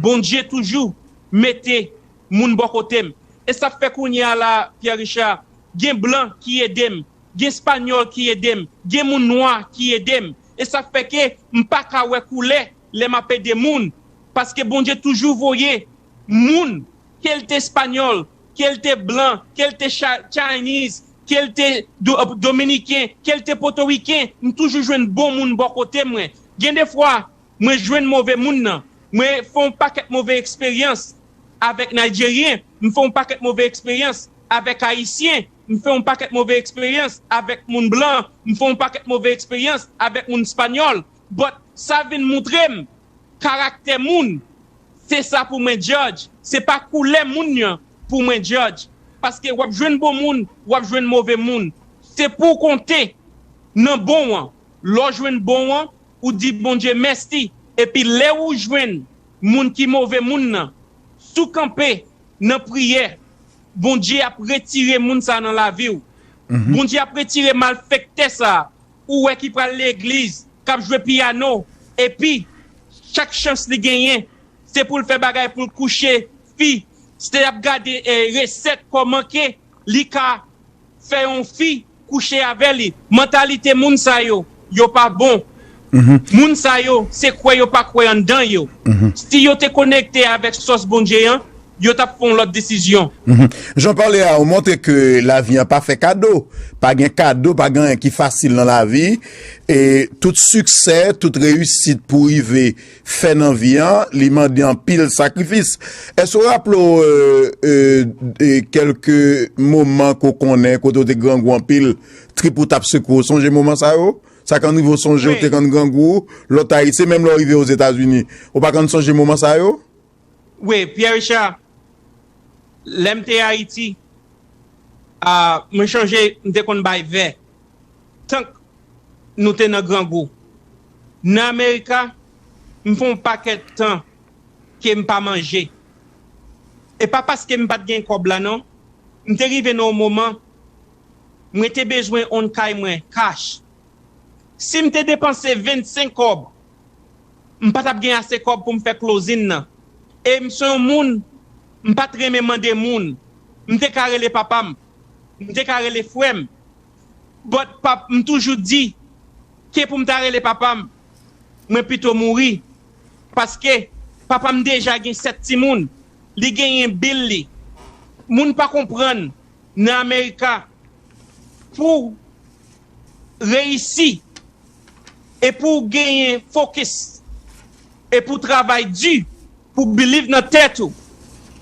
Bondye toujou mete moun bò kote m. E sa fè kounye a la, Pierre Richard, gen blan ki ede m, gen espanyòl ki ede m, gen moun nwa ki ede m. E sa fè ke m pa ka wè koulè lè m ap ede moun. Paske Bondye toujou voye moun, ke l te espanyòl, ke l te blan, ke l te Chinese, ke l te Dominiken, ke l te potoriken, m toujou jwenn bon moun bò kote mwen. Gen de fwa, mwen jwenn move moun nan. Mwen fè yon pakèt move eksperyans avèk Nayijeryen, m fè yon pakèt move eksperyans avèk Ayisyen, m fè yon pakèt move eksperyans avèk moun blan, m fè yon pakèt move eksperyans avèk moun espanyòl. But sa vin moutre m karaktè moun. Se sa pou mwen judge. Se pa koulè moun nan pou mwen judge. Paske w ap jwenn bon moun, w ap jwenn move moun. Se pou w konte nan bon an. Lè w jwenn bon an, ou di Bondye mèsi. Epi lè ou jwenn moun ki move moun nan, si w kanpe nan priyè, Bondye ap retire moun sa nan lavi w. Bondye ap retire malfektè sa ou wè ki pral legliz, k ap jwe piyano, epi chak chans li genyen, se pou l fè bagay pou l kouche fi. Se ap gade eh, resèt kòman ke li ka fè yon fi kouche avè li. Mantalite moun sa yo, yo pa bon. Moun sa yo, se kwè yo pa kwè anndan yo. Si yo te konekte avèk sòs Bondye an, yo t ap fè yon lòt desizyon. Jan w pale a, ou montre ke lavi an pa fè kado. Pa gen kado, pa gen anyen ki fasil nan lavi. E tout siksè, tout reyisit pou rive fè nan vi an, li mande anpil sakrifis. Èske w raple w e, e, e, kèlke moman ke w konnen kote w te grangou anpil, trip ou t ap sekwe w? Sonje moman sa yo? Sa konn rive w sonje w te konn grangou, lè w t Ayiti, menm lè w rive Ozetazini. Ou pa konn sonje moman sa yo? Wi, Pierre Richard, lè m te Ayiti, a, mwen chonje m te konn bay vè. Tank nou te nan grangou. Nan Amerika, m fè yon pakèt tan ke m pa manje. E pa paske m pa t gen kòb la non. M te rive nan yon moman, mwen te bezwen own kay mwen, cash. Si m te depanse vennsenk kòb, m pa t ap gen ase kòb pou m fè closing nan. E m se yon moun, m pa t renmen mande moun. M te ka rele papa m, m te ka rele frè m. But pap, m toujou di ke pou m ta rele papa m, mwen pito mouri. Paske papa m deja gen sèt timoun, li genyen bil li. Moun pa konprann nan Amerika, pou reyisi e pou w genyen fokis e pou w travay di, pou w believe nan tèt ou.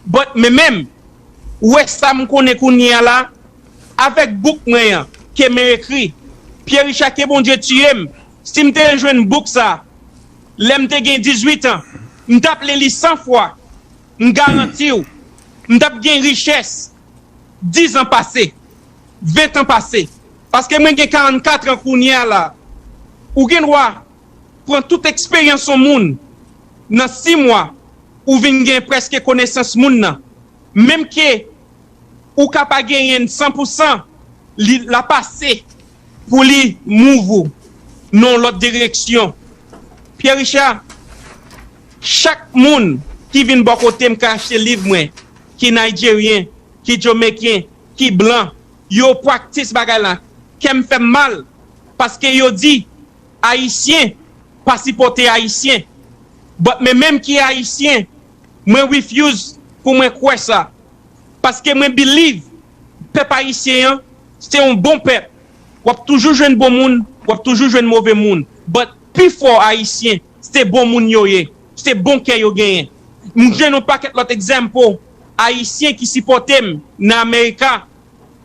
But men menm, ou wè sa m konnen kounye a la, avèk bouk mwen an, ke men ekri, Pierre Richard, ke Bondye tiye m, si m te jwenn bouk sa, lè m te gen dizuit an, m t ap li li san fwa, m garanti w, m t ap gen richès diz an pase, ven an pase. Paske mwen gen karannkat an kounye a la. Ou gen dwa pran tout eksperyans yon moun, nan sis mwa, ou vin gen prèske konesans moun nan. Menm ke ou ka pa genyen l san pou san, li la pase pou li move ou nan yon lòt direksyon. Pierre Richard, chak moun ki vin bò kote m ka achte liv mwen, ki Nijeryen, ki Jamaican, ki blan, yo practice bagay la. Kè m fè m mal, paske yo di Ayisyen pa sipòte Ayisyen. But men menm ki Ayisyen, mwen refuse pou mwen kwè sa. Paske mwen believe pèp ayisyen an, se yon bon pèp. W ap toujou jwenn bon moun, w ap toujou jwenn move moun. But pifò Ayisyen, se bon moun yo ye. Se bon kè yo genyen. M jwenn yon pakèt lòt example Ayisyen ki sipòte m nan Amerika.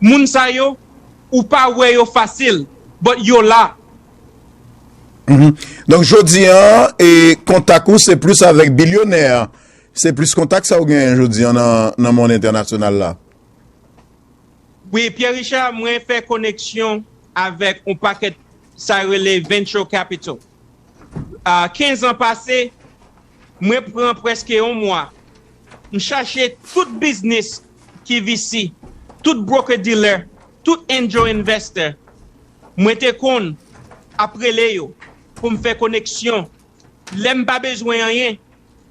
Moun sa yo, ou pa wè yo fasil, but yo la. Mhm. Donk, jodi an, e kontak ou se plis avèk bilyonè. Se plis kontak sa ou genyen jodi an nan, nan mond entènasyonal la. Wi, Pierre Richard, mwen fè koneksyon avèk yon pakèt sa yo rele venture capital. A, kenz an pase, mwen pran prèske yon mwa. M chache tout biznis ki V C, tout broker dealer, tout angel investor. Mwen te konn ap rele yo pou m fè koneksyon. Lè m pa bezwen anyen,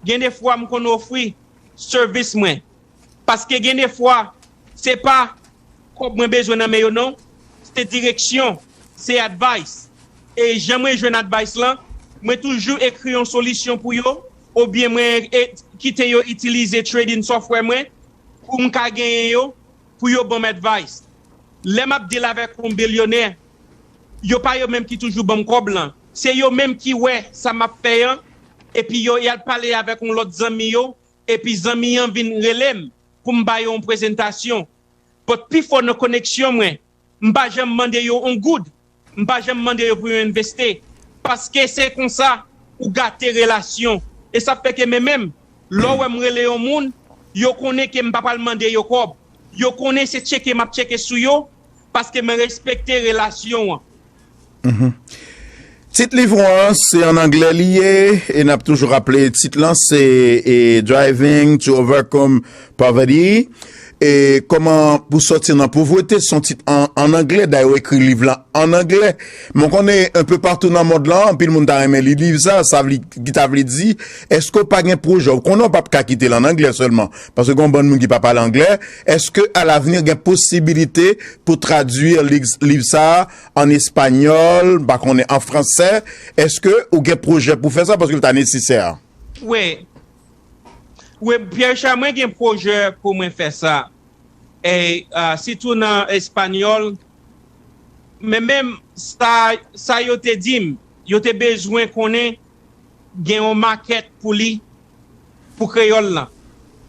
gen de fwa m konn ofri sèvis mwen. Paske gen de fwa, se pa kòb mwen bezwen nan men yo non, se direksyon, se advice. E jan mwen jwenn advice lan, mwen toujou ekri yon solisyon pou yo, oubyen mwen e, kite yo itilize trading software mwen pou m ka genyen yo, pou yo ban m advice. Lè m ap deal avèk yon bilyonè, yo pa yo menm ki toujou ban m kòb lan. Se yo menm ki wè sa m ap fè an, epi yo y al pale avèk yon lòt zanmi yo, epi zanmi an vin rele m pou m ba yo yon prezantasyon. But pifò nan koneksyon mwen, m pa janm mande yo yon goud. M pa janm mande yo pou yo envesti. Paske se konsa ou gate relasyon. E sa fè ke men menm, lè w wè m rele yon moun, yo konnen ke m pa pral mande yo kòb. Yo konnen se tcheke m ap tcheke sou yo, paske mwen respekte relasyon an. Tit liv ou an se an anglè li ye, e n ap toujou raple tit lan se e, Driving to Overcome Poverty. E kòman pou sòti nan povrete, se yon tit an, an anglè, dayè ou ekri liv lan an anglè. Men w konnen, enpe patou nan mond lan, anpil moun ta renmen li liv sa, sa vle, ki ta vle di, èske w pa gen pwojè, ou konnen w p ap ka kite l an anglè sèlman, paske gen yon bann moun ki pa pale anglè, èske alavni gen posibilite pou tradui liv, liv sa a an espanyòl, m pa konnen an fransè, èske ou gen pwojè pou fè sa, paske l ta nesesè? Wi, wi, Pierre Richard, mwen gen pwojè pou mwen fè sa. E, a, sitou nan espanyòl. Men menm sa, sa yo te di m, yo te bezwen konnen gen yon makèt pou li, pou kreyòl lan.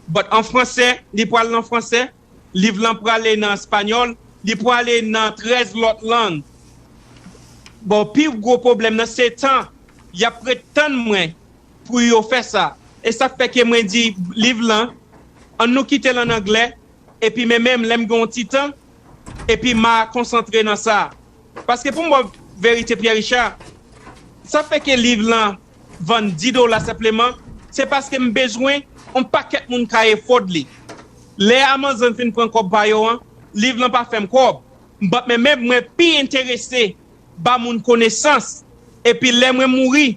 But an fransè, li pral nan fransè, liv lan prale nan espanyòl, li prale nan trèz lòt lang. Bon, pi gwo pwoblèm nan se tan y ap ret tann mwen pou yo fè sa. E sa fè ke mwen di liv lan, ann nou kite l an anglè, epi men menm lè m gen yon ti tan, epi m a konsantre nan sa. Paske pou m ba w verite, Pierre Richard, sa fè ke liv lan vann dis dola senpleman, se paske m bezwen yon pakèt moun ka afford li. Lè Amazon fin pran kòb pa yo an, liv lan pa fè m kòb. But men menm mwen pi enterese ba moun konesans. Epi lè mwen mouri,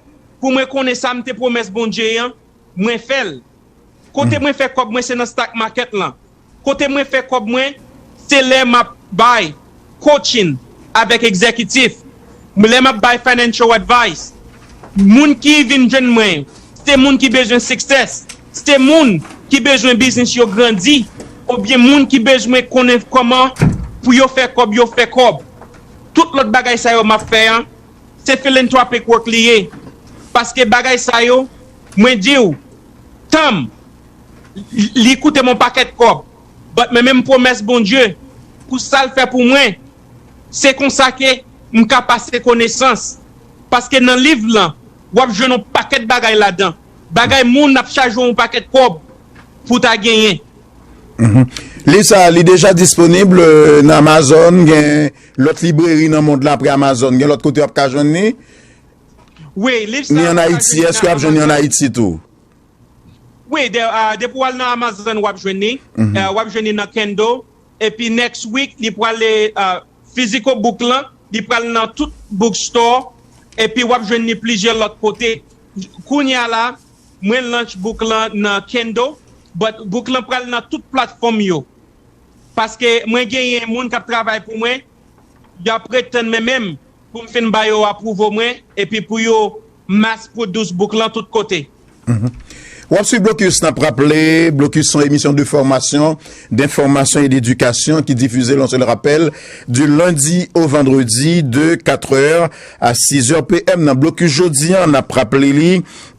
pou mwen konnen sa m te pwomès Bondye an, mwen fè l. Kote mwen fè kòb mwen se nan stock market lan. Kote mwen fè kòb mwen, se lè m ap bay coaching, avèk egzekitif. Lè m ap bay financial advice, moun ki vin jwenn mwen, se moun ki bezwen success, se moun ki bezwen biznis yo grandi, oubyen moun ki bezwen konnen kòman pou yo fè kòb, yo fè kòb. Tout lòt bagay sa yo m ap fè an, se philanthropic work li ye. Paske bagay sa yo, mwen di w, tan m, li koute m yon pakèt kòb. But mwen menm pwomès Bondye, pou sa l fè pou mwen, se konsa ke m ka pase konesans. Paske nan liv lan, w ap jwenn yon pakèt bagay ladan. Bagay moun ap chaje w yon pakèt kòb pou w ta genyen. Mhm. Liv sa a, li deja disponib euh, nan Amazon, gen lòt libreri nan mond lan apre Amazon, gen lòt kote w ap ka jwenn li? Wi, liv sa. Ni ann Ayiti, èske w ap jwenn li ann Ayiti tou? Wi, de, uh, depi w al nan Amazon, w ap jwenn li. Uh, w ap jwenn li nan Kindle. Epi next week, li prale uh, physical book lan, li pral nan tout bookstore. Epi w ap jwenn li plizyè lòt kote. Kounye a la, mwen launch book lan nan Kindle, but book lan pral nan tout platfòm yo. Paske mwen genyen moun k ap travay pou mwen, y ap ret tann mwen menm pou m fin ba yo apwouvo mwen, epi pou yo mass produce book lan tout kote. W ap swiv Blocus, n ap raple, Blocus se yon emisyon de fòmasyon, d'information et d'éducation qui diffuse, on se le rappelle, du lundi au vendredi de quatre heures à six heures P M. Nan Blocus jodi an, n ap raple li,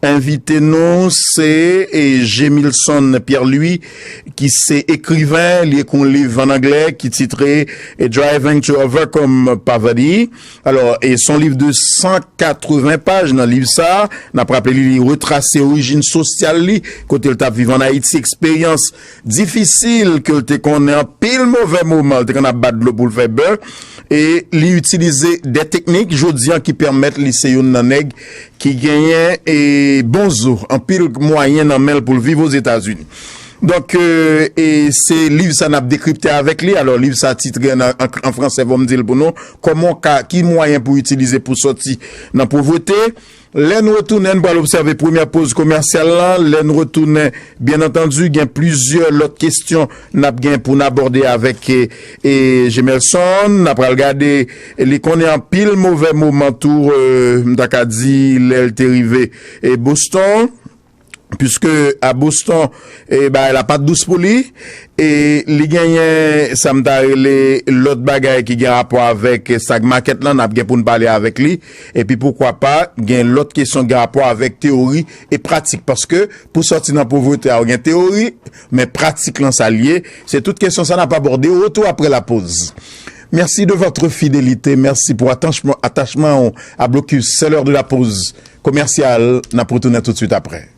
envite nou se e, Gemilson Pierre Louis, ki se ekriven, li ekri yon liv ann anglè ki titre e, Driving to Overcome Poverty. Alò, e se yon liv de san katreven paj. Nan liv sa a, n ap raple li, li retrase orijin sosyal li, kote l t ap viv ann Ayiti, eksperyans difisil ke l te konnen, anpil move moman, l te konn ap bat dlo pou l fè bè. E li itilize de teknik jodi an ki pèmèt li se youn nan nèg ki genyen e bon zo, anpil mwayen nan men l pou l viv Ozetazini. Donk, e, e se liv sa n ap dekripte avèk li. Alò, liv sa titre an, an, an fransè, fò m di l pou nou, kòman w ka, ki mwayen pou w itilize pou w sòti nan povrete. Lè n retounen, n pral obsève premyè poz komèsyal lan. Lè n retounen, byen antandi, gen plizyè lòt kesyon n ap gen pou n abòde avèk e, e Gemelson. N ap pral gade, li konnen anpil move moman tou, e, m ta ka di, lè l te rive e Boston. Piske a Boston, e bagay la pa t dous pou li. E li genyen sa m ta rele lòt bagay ki gen rapò avèk stock market lan, n ap gen pou n pale avèk li. Epi poukwa pa, gen lòt kesyon gen rapò avèk teyori e pratik. Paske pou sòti nan povrete a, ou gen teyori, men pratik lan sa l ye. Se tout kesyon sa n ap abòde au retour après la pause. Merci de votre fidélité. Merci pour attachement, attachement à Blocus. C'est l'heure de la pause commerciale. N ap retounen tout de suite après.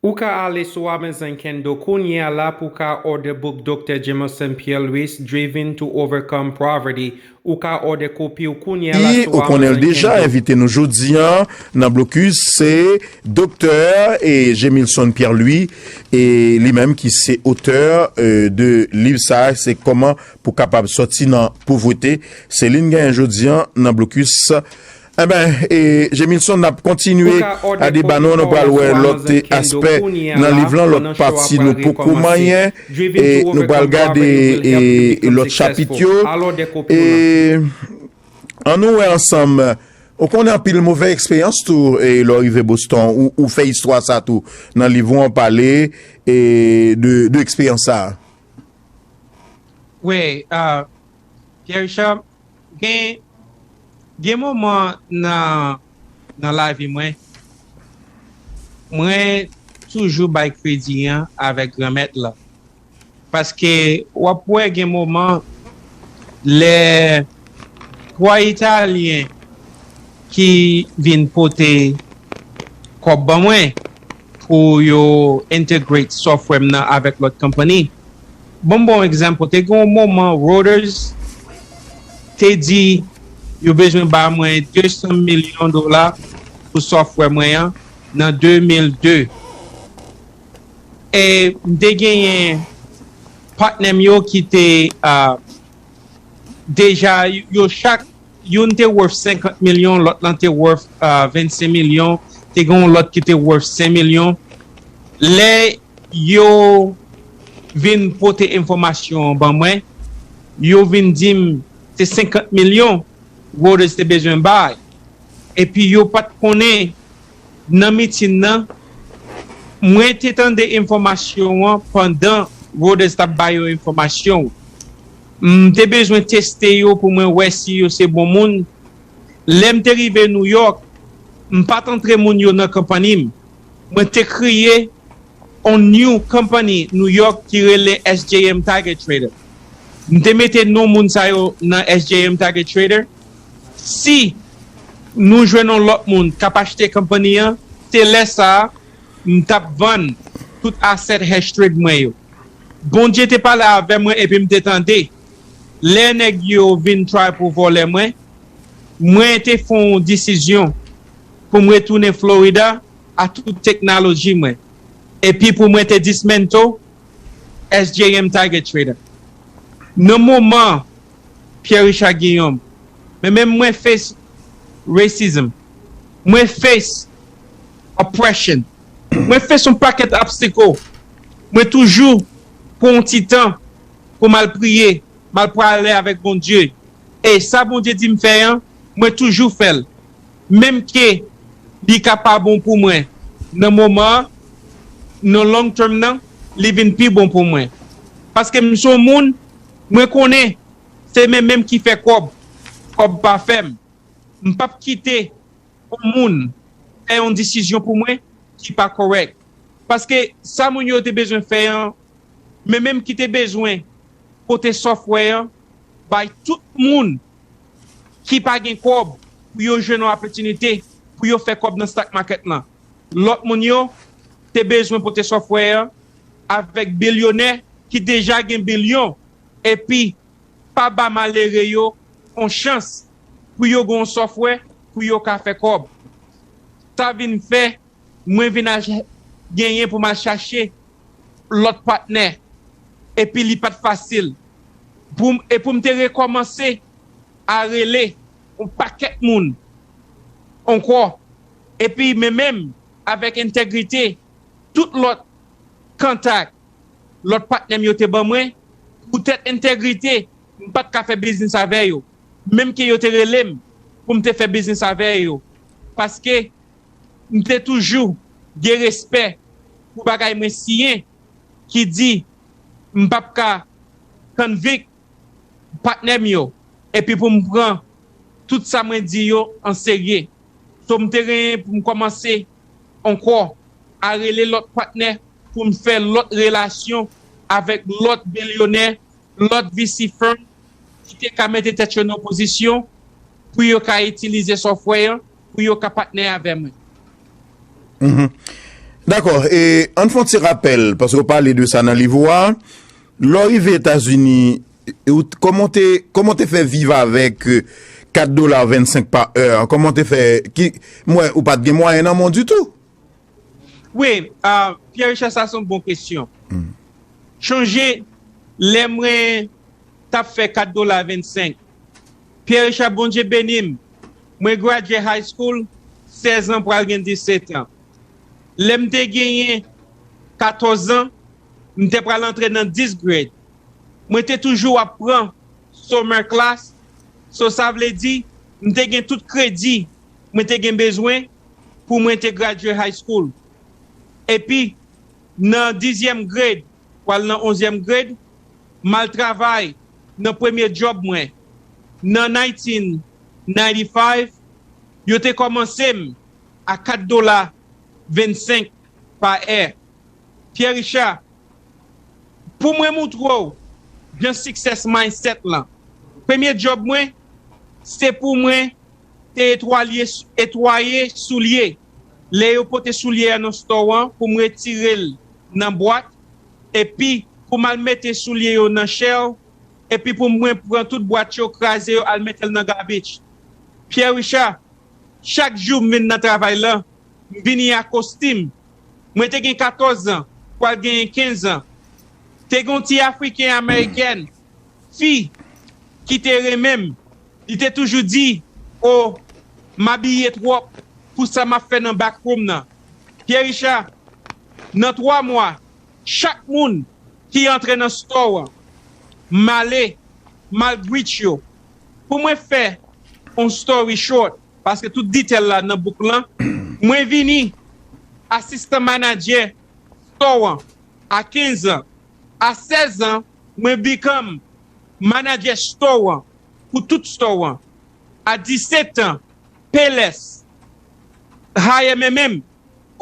Ou ka ale sou Amazon Kindle kounye a la pou w ka order book Doktè Jamerson Pierre Louis, Driven to Overcome Poverty. Ou ka order kopi w kounye a la sou Amazon Kindle. Ou konnen l deja, envite nou jodi a nan Blocus se Doktè e Gemilson Pierre Louis, e li menm ki se otè e, de liv sa a, se kòman pou w kapab sòti nan povrete. Se li n genyen jodi a nan Blocus. Enben, e, Gemilson, n ap kontinye a deba nou an, nou pral wè lòt aspè nan liv lan, lòt pati nou poko manyen, e nou pral gade e, e lòt chapit yo. E ann nou wè ansanm, ou konnen anpil move eksperyans tou, e lè w rive Boston, ou, ou fè istwa sa tou nan liv ou an, pale e, de, de eksperyans sa a. Wi, uh, Pierre Richard, gen, gen moman nan, nan lavi mwen, mwen toujou bay kredi an avèk Granmèt la. Paske w ap wè gen moman lè twa Italyen ki vin pote kòb ban mwen pou yo integrate software m nan avèk lòt company. Ban m ba w yon egzanp, te gen yon moman Reuters te di yo bezwen ba mwen de san milyon dola pou software mwen an nan de mil de. E m te genyen patnè m yo ki te, ah, deja, yo chak, youn te worth senkant milyon, lòt lan te worth, ah, vennsenk milyon, te gen yon lòt ki te worth senk milyon. Lè yo vin pote enfòmasyon an ban mwen, yo vin di m se senkant milyon Reuters te bezwen bay. Epi yo pa t konnen nan mitin nan, mwen te tande enfòmasyon an pandan Reuters t ap ba yo enfòmasyon. M te bezwen teste yo pou mwen wè si yo se bon moun. Lè m te rive New York, m pa t antre moun yo nan konpanyi m. Mwen te kreye on new company New York ki rele S J M Tiger Trader. M te mete non moun sa yo nan S J M Tiger Trader. Si nou jwenn yon lòt moun k ap achte konpanyi an, se lè sa a m t ap vann tout asset Hashtrade mwen yo. Bondye te pale avè mwen epi m te tande. Lè nèg yo vin try pou vòlè mwen, mwen te fè yon desizyon pou m retounen Florida a tout teknoloji mwen. Epi pou mwen te dismantle S J M Tiger Trader. Nan moman Pierre Richard Guillaume, men menm mwen face racism, mwen face oppression, mwen face yon pakèt obstacle, mwen toujou pran yon ti tan pou m al priye, m al prale avèk Bondye. E sa Bondye di m fè an, mwen toujou fè l. Menm ke li ka pa bon pou mwen nan moman an, nan long term nan, li vin pi bon pou mwen. Paske m se yon moun, mwen konnen se men menm ki fè kòb, kòb pa fè m. M p ap kite yon moun fè yon desizyon pou mwen ki pa kòrèk. Paske sa moun yo te bezwen fè an, men menm ki te bezwen pote software an bay tout moun ki pa gen kòb pou yo jwenn yon opòtinite pou yo fè kòb nan stock market lan. Lòt moun yo te bezwen pote software an avèk bilyonè ki deja gen bilyon, epi pa ba malere yo yon chans pou yo gen yon software pou yo ka fè kòb. Sa vin fè mwen vin al ch- genyen pou m al chache lòt patnè, epi li pa t fasil. Pou m- e pou m te rekòmanse a rele yon pakèt moun ankò, epi men menm avèk entegrite, tout lòt kontak lòt patnè m yo te ban mwen, poutèt entegrite, m pa t ka fè biznis avè yo, menm ke yo te rele m pou m te fè biznis avè yo, paske m te toujou gen respè pou bagay mwen siyen ki di m p ap ka convict patnè m yo, epi pou m pran tout sa mwen di yo an serye. So, m te renyen pou m kòmanse ankò a rele lòt patnè pou m fè lòt relasyon avèk lòt bilyonè, lòt V C firm ki te ka mete tèt yo nan pozisyon pou yo ka itilize software an, pou yo ka patnè avè mwen. Mhm. Dakò, e ann fè yon ti rapèl, paske w pale de sa nan liv ou a. Lè w rive Etazini, e ou t- kòman w te, kòman w te fè viv avèk, eh, kat dola vennsenk pa è? Kòman w te fè, ki, m wè, ou pa t gen mwayen nan men w ditou? Wi, ah, Pierre Richard, sa se yon bon kesyon. Chonje, lè mwen t ap fè kat dola vennsenk, Pierre Richard, Bondye beni m, mwen gradye high school, sèz an pral gen disèt an. Lè m te genyen katòz an, m te pral antre nan dis grade. Mwen te toujou ap pran summer class, so sa vle di m te gen tout kredi mwen te gen bezwen pou mwen te gradye high school. Epi, nan dizyèm grade, pral nan onzyèm grade, m al travay nan premye djòb mwen. Nan nineteen ninety-five, yo te kòmanse m a kat dola vennsenk pa è. Pierre Richard, pou mwen moutre w jan success mindset lan. Premye djòb mwen, se pou mwen te etwalye, etwaye soulye. Lè yo pote soulye a nan store an, pou m retire l nan bwat, epi pou m al mete soulye yo nan shelf, epi pou mwen pran tout bwat yo, kraze yo, al mete l nan garbage. Pierre Richard, chak jou m vin nan travay lan, m vini ak kostim. Mwen te gen katòz an, pral genyen kenz an. Te gen yon ti Afriken Amerikèn, fi, ki te renmen m. Li te toujou di, "O, m abiye twòp pou sa m ap fè nan backroom nan." Pierre Richard, nan twa mwa, chak moun ki antre nan store an, m ale, m al greet yo. Pou mwen fè on story short, paske tout detail la nan book lan, mwen vini asistan manadjè store an a kenz an. A sèz an, mwen become manadjè store an pou tout store an. A disèt an, Payless hire mwen menm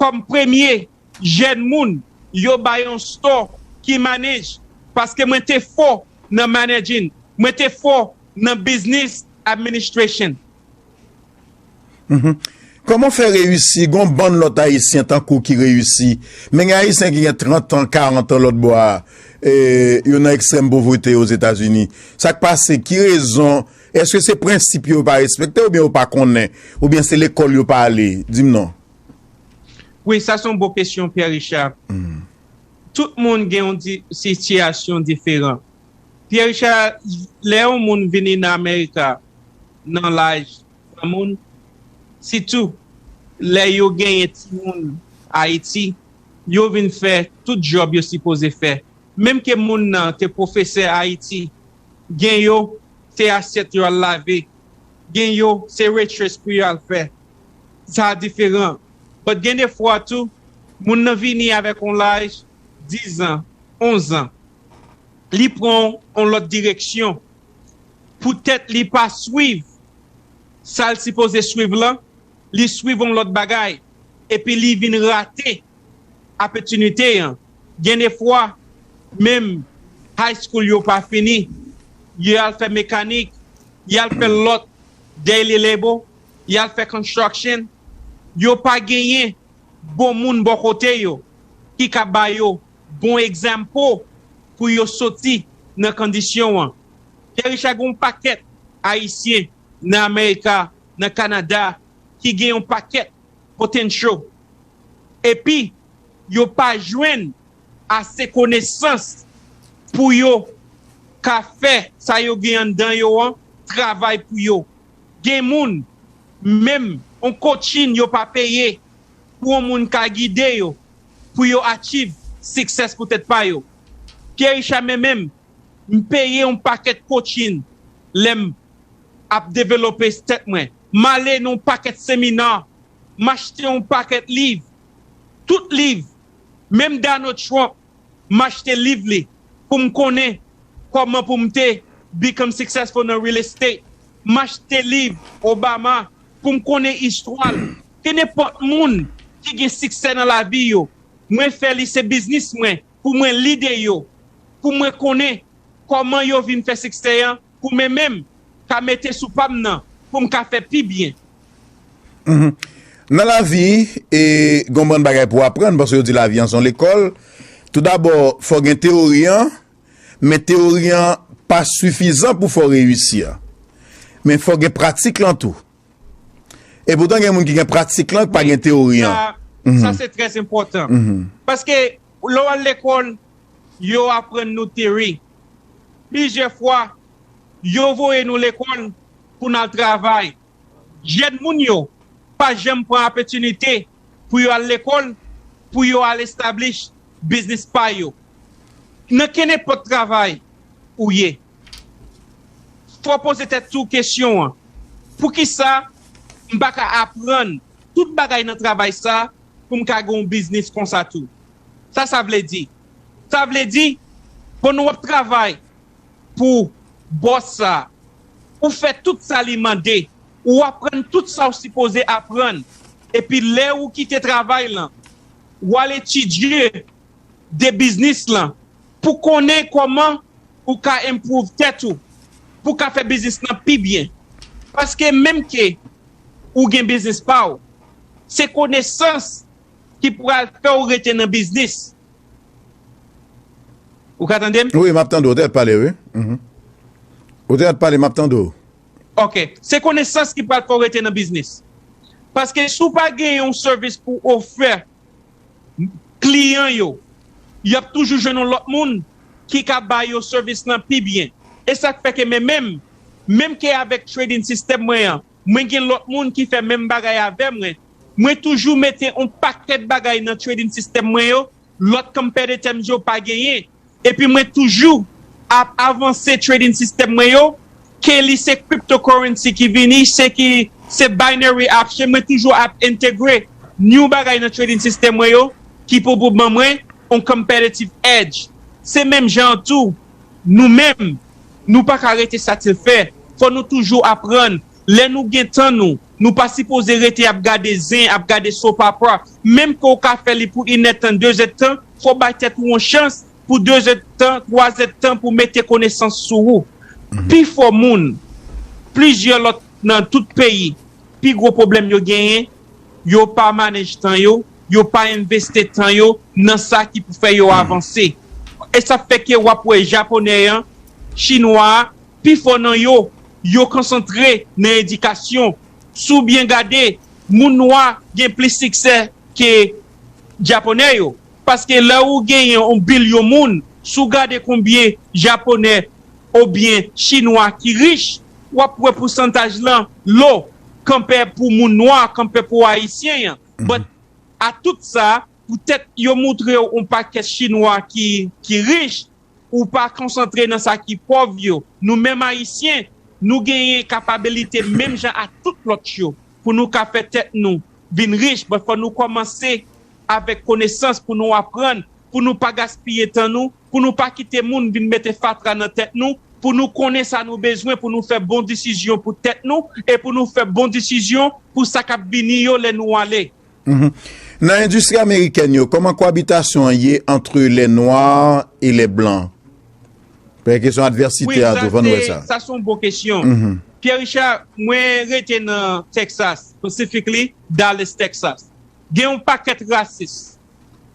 kòm premye jèn moun yo bay yon store ki manage, paske mwen te fò nan managing, mwen te fò nan business administration. Mhm. Kòman w fè reyisi? Gon bann lòt Ayisyen tankou w ki reyisi. Men gen Ayisyen ki gen trant an, karant an lòt bò a, e, yo nan ekstrèm povrete Ozetazini. Sa k pase? Ki rezon? Èske se prensip yo yo pa respekte oubyen yo pa konnen? Oubyen se lekòl yo pa ale? Di m non. Wi, sa se yon bon kesyon, Pierre Richard. Tout moun gen yon di- sitiyasyon diferan. Pierre Richard, lè yon moun vini nan Amerika, nan laj granmoun, sitou lè yo genyen timoun Ayiti, yo vin fè tout djòb yo sipoze fè. Menm ke moun nan te pwofesè Ayiti, gen yo, se asyèt yo al lave, gen yo, se waitress pou yo al fè. Sa diferan. But gen de fwa tou, moun nan vini avèk yon laj diz an, onz an. Li pran yon lòt direksyon. Poutèt li pa swiv sa l sipoze swiv lan, li swiv yon lòt bagay. Epi li vin rate opòtinite an. Gen de fwa, menm high school yo pa fini, yo al fè mekanik, y al fè lòt daily labor, y al fè construction, yo pa genyen bon moun bò kote yo ki ka ba yo bon egzanp pou yo soti nan kondisyon an. Pierre Richard, gen yon pakèt Ayisyen nan Amerika, nan Kanada, ki gen yon pakèt potential. Epi, yo pa jwenn ase konesans pou yo ka fè sa yo gen anndan yo an travay pou yo. Gen moun, menm yon coaching yo pa peye pou yon moun ka gide yo pou yo achieve success pou tèt pa yo. Pierre Richard, mwen menm, m peye yon pakèt coaching lè m ap develope tèt mwen. M ale nan yon pakèt semina, m achte yon pakèt liv. Tout liv, menm Donald Trump, m achte liv li pou m konnen kòman pou m te become successful nan real estate. M achte liv Obama pou m konnen istwa l. Ke nenpòt moun ki gen siksè nan lavi yo, mwen fè li se biznis mwen, pou mwen lide yo, pou mwen konnen kòman yo vin fè siksè an, pou mwen menm ka mete sou pa m nan, pou m ka fè pi byen. Mhm. Nan lavi, e, gon bann bagay pou aprann, paske yo di lavi an se yon lekòl. Toudabò, fò gen teyori an, men teyori an pa sifizan pou fè w reyisi an. Men fò gen pratik lan tou. E poutan gen moun ki gen pratik lan, ki pa gen teyori an. Sa, sa se trè enpòtan. Paske lè w al lekòl, yo aprann nou teyori. Plizyè fwa, yo voye nou lekòl pou n al travay. Jèn moun yo pa janm pran opòtinite pou yo al lekòl, pou yo al establish biznis pa yo. Nan kenenpòt travay ou ye, fò w poze tèt ou kesyon an, poukisa m pa ka aprann tout bagay nan travay sa pou m ka gen yon biznis konsa tou? Sa sa vle di? Sa vle di, pandan w ap travay pou bòs sa, ou fè tout sa li mande, ou aprann tout sa w sipoze aprann, epi lè ou kite travay lan, w al etidye de biznis lan pou konnen kòman ou ka improve tèt ou, pou w ka fè biznis lan pi byen. Paske menm ke ou gen biznis pa w, se konesans ki pral fè w rete nan biznis. Ou ka tande m? Wi, m ap tande w. Ou te ret pale, wi. Mhm. Ou te ret pale, m ap tande w. Ok, se konesans ki pral fè w rete nan biznis. Paske si w pa gen yon sèvis pou ofè kliyan yo, y ap toujou jwenn yon lòt moun ki ka ba yo sèvis lan pi byen. E sa k fè ke men menm, menm ke avèk trading system mwen an, mwen gen lòt moun ki fè menm bagay avè mwen. Mwen toujou mete yon pakèt bagay nan trading system mwen yo, lòt competitors yo pa genyen. Epi mwen toujou ap avanse trading system mwen yo, ke li se cryptocurrency ki vini, se ki se binary option, mwen toujou ap entegre new bagay nan trading system mwen yo ki pou pou ban mwen yon competitive edge. Se menm jan an tou, nou menm, nou pa ka rete satisfè. Fò nou toujou aprann. Lè nou gen tan nou, nou pa sipoze rete ap gade zen, ap gade soap opera. Menm ke w ka fè li pou inèdtan, dezèdtan, fò w bay tèt ou yon chans pou dezèdtan, twazèdtan pou mete konesans sou ou. Pifò moun, plizyè lòt nan tout peyi, pi gwo pwoblèm yo genyen, yo pa manage tan yo, yo pa envesti tan yo nan sa ki pou fè yo avanse. E sa fè ke w ap wè Japonè an, Chinwa a, pifò nan yo, yo konsantre nan edikasyon. Si w byen gade, moun nwa gen plis siksè ke Japonè yo. Paske lè ou genyen yon bilyon moun, si w gade konbyen Japonè oubyen Chinwa ki rich, w ap wè pousantaj lan lo, kanpè pou moun nwa, kanpè pou Ayisyen an. But, a tout sa, poutèt yo moutre w yon pakèt Chinwa ki, ki rich, ou pa konsantre nan sa ki pòv yo. Nou menm Ayisyen, nou genyen kapabilite menm jan a tout lòt yo pou nou ka fè tèt nou vin rich, but fò nou kòmanse avèk konesans pou nou aprann, pou nou pa gaspiye tan nou, pou nou pa kite moun vin mete fatra nan tèt nou, pou nou konnen sa nou bezwen, pou nou fè bon desizyon pou tèt nou, e pou nou fè bon desizyon pou sa k ap vini yo lè nou ale. Mhm. Nan endistri amerikèn yo, kòman kwabitasyon an ye entre les noirs et les blancs? Premye kesyon advèsite a tou, fò nou wè sa. Sa se yon bon kesyon. Mhm. Pierre Richard, mwen rete nan Texas, specifically Dallas, Texas. Gen yon pakèt rasis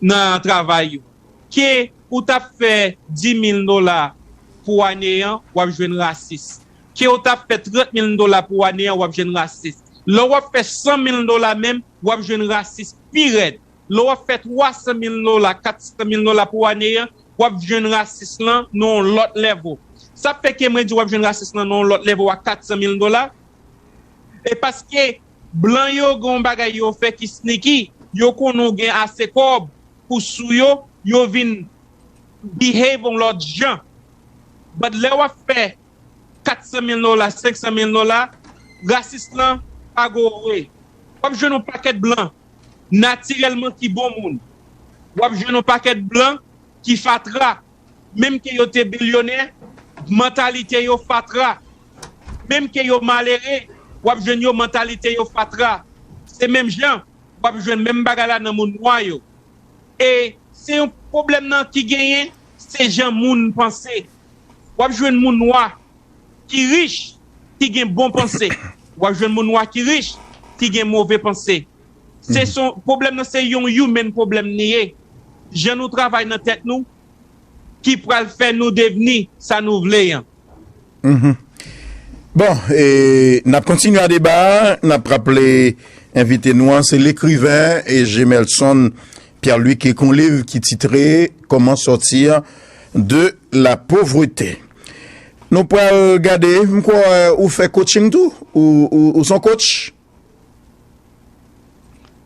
nan travay yo. Ke ou t ap fè dis mil dola pou ane an, w ap jwenn rasis. Ke ou t ap fè trant mil dola pou ane an, w ap jwenn rasis. Lè w ap fè san mil dola menm, w ap jwenn rasis pi rèd. Lè w ap fè twa san mil dola, kat san mil dola pou ane an, w ap jwenn rasis lan nan yon lòt level. Sa fè ke mwen di w ap jwenn rasis lan nan yon lòt level a kat san mil dola. E paske blan yo gen yon bagay yo fè ki sneaky, yo konnen w gen ase kòb pou sou yo, yo vin behave yon lòt jan. But lè w ap fè kat san mil dola, senk san mil dola, rasis lan pa go away. W ap jwenn yon pakèt blan natirèlman ki bon moun. W ap jwenn yon pakèt blan ki fatra. Menm ke yo te bilyonè, mantalite yo fatra. Menm ke yo malere, w ap jwenn yo mantalite yo fatra. Se menm jan, w ap jwenn menm bagay la nan moun nwa yo. E se yon pwoblèm nan ki genyen, se jan moun panse. W ap jwenn moun nwa ki rich, ki gen bon panse. W ap jwenn moun nwa ki rich, ki gen move panse. Se son pwoblèm nan, se yon human pwoblèm li ye. Jan nou travay nan tèt nou, ki pral fè nou devni sa nou vle an. Mhm. Bon, e, n ap kontinye a deba a. N ap raple envite nou an, se lekriven e Gemelson Pierre-Louis ki ekri yon liv ki titre Comment sortir de la pauvreté. Nou pral gade, m kwè ou fè coaching tou? Ou, ou, ou se yon coach?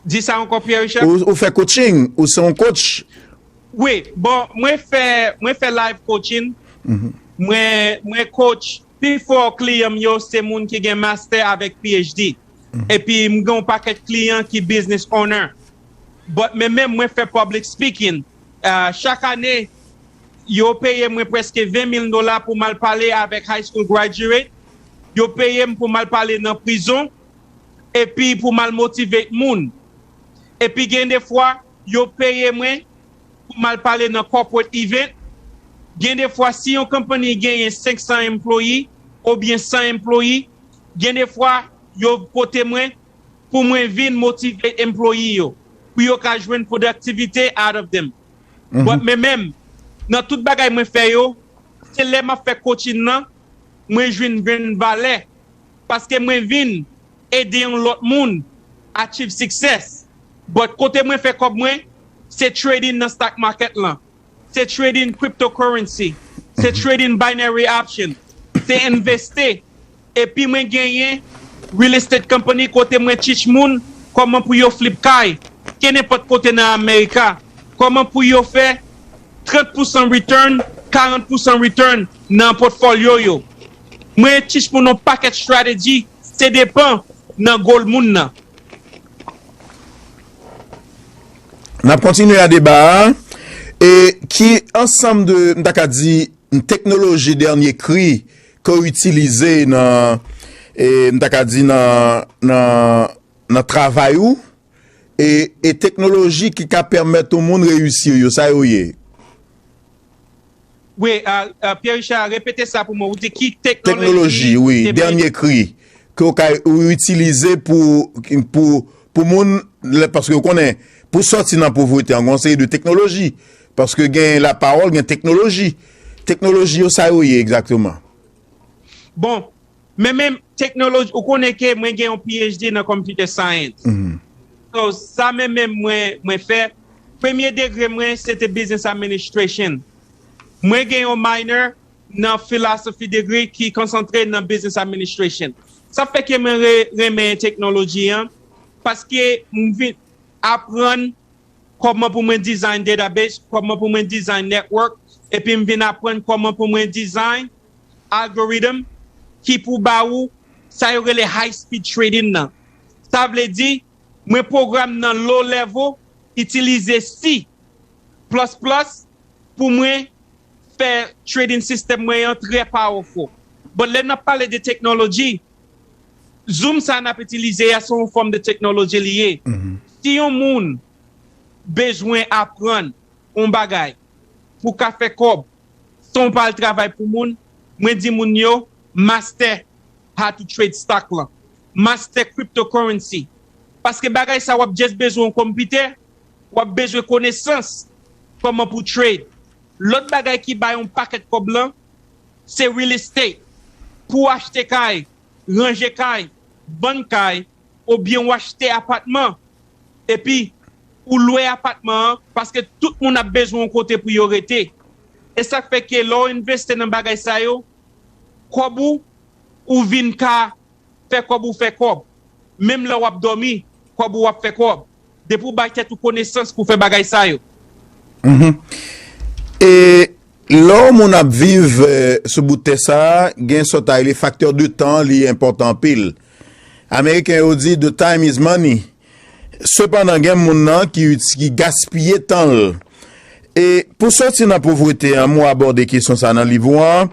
Di sa ankò, Pierre Richard. Ou, ou fè coaching, ou se yon coach? Wi, bon, mwen fè, mwen fè life coaching. Mhm. Mwen, mwen coach, pifò kliyan m yo se moun ki gen master avèk P H D. Mhm. Epi m gen yon pakèt kliyan ki business owner. But men menm mwen fè public speaking. Ah, chak ane, yo peye mwen prèske ven mil dola pou m al pale avèk high school graduate. Yo peye m pou m al pale nan prizon. Epi pou m al motivate moun. Epi gen de fwa, yo peye mwen pou m al pale nan corporate event. Gen de fwa, si yon company genyen senk san employee oubyen san employee, gen de fwa, yo pote mwen pou mwen vin motivate employee yo, pou yo ka jwenn productivity out of them. Mhm. But men menm, nan tout bagay mwen fè yo, se lè m ap fè coaching nan, mwen jwenn, jwenn valè paske mwen vin ede yon lòt moun achieve success. But kote mwen fè kòb mwen, se trading nan stock market lan, se trading cryptocurrency, se trading binary option, se envesti. Epi mwen genyen real estate company kote mwen teach moun kòman pou yo flip kay, ke nenpòt kote nan America, kòman pou yo fè trant pousan return, karant pousan return nan portfolyo yo. Mwen teach moun yon paket strategy, se depan nan goal moun nan. N ap kontinye a deba a. E ki ansanm de, m ta ka di, teknoloji dènye kri ke w itilize nan, e, m ta ka di, nan, nan, nan travay ou? E, e teknoloji ki ka pèmèt yon moun reyisi yo, sa yo ye? Wi, uh, uh, Pierre Richard, repete sa pou mwen. Ou di ki teknoloji, teknoloji, wi, dènye kri ke w ka ou itilize pou, pou, pou moun, paske w konnen, pou sòti nan povrete an, gen yon seri de teknoloji. Paske gen lapawòl, gen teknoloji. Teknoloji yo, sa yo ye egzakteman? Bon, men menm teknoloji, ou konnen ke mwen gen yon P H D nan computer science. Mm -hmm. So, sa men menm mwen, mwen fè. Premye degre mwen, se te business administration. Mwen gen yon minor nan philosophy degree ki konsantre nan business administration. Sa fè ke mwen re, renmen teknoloji an, paske m vin aprann kòman pou mwen design database, kòman pou mwen design network, epi m vin aprann kòman pou mwen design algorithm ki pou ba ou sa yo rele high speed trading nan. Sa vle di, mwen pwogram nan low level, itilize C plus plus pou mwen fè trading system mwen an trè powerful. But lè n ap pale de teknoloji, Zoom sa n ap itilize a se yon fòm de teknoloji li ye. Mm -hmm. Si yon moun bezwen aprann yon bagay pou ka fè kòb, san w pa al travay pou moun, mwen di moun yo, master how to trade stock lan, master cryptocurrency. Paske bagay sa w ap just bezwen yon konpitè, w ap bezwen konesans kòman pou trade. Lòt bagay ki bay yon pakèt kòb lan, se real estate. Pou w achte kay, ranje kay, vann kay, oubyen w achte apatman, epi ou lwe apatman an, paske tout moun ap bezwen yon kote pou yo rete. E sa k fè ke lè w envesti nan bagay sa yo, kòb ou, ou vin ka fè kòb ou fè kòb. Menm lè w ap dòmi, kòb ou ap fè kòb. Depi w bay tèt ou konesans pou fè bagay sa yo. Mm -hmm. E lè yon moun ap viv, eh, sou bout tè sa a, gen sa w ta rele facteur de temps, li enpòtan anpil. Ameriken yo di, the time is money. Sepandan, gen moun nan ki, ki gaspiye tan l. E pou sòti nan povrete an, m abòde kesyon sa nan liv ou an,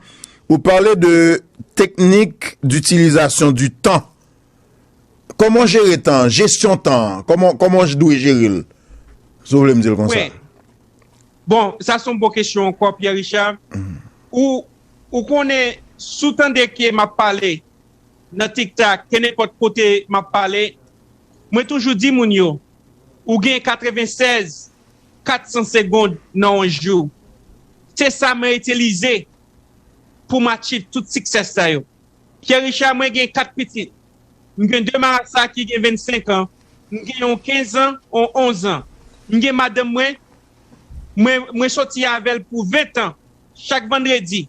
ou pale de technique d'utilisation du temps. Kòman jere tan, jesyon tan, kòman, kòman j dwe jere l? Si w vle m di l konsa. Wi. Bon, sa se yon bon kesyon ankò, Pierre Richard. Ou, ou konnen, si w tande ke m ap pale nan TikTok, ke nenpòt kote m ap pale, mwen toujou di moun yo, ou gen katrevensèz, katsan segond nan yon jou. Se sa mwen itilize pou m achieve tout success sa yo. Pierre Richard, mwen gen kat pitit. M gen de marasa ki gen vennsenk an. M gen yon kenz an, yon onz an. M gen madanm mwen, mwen, mwen soti avè l pou ven tan, chak vandredi.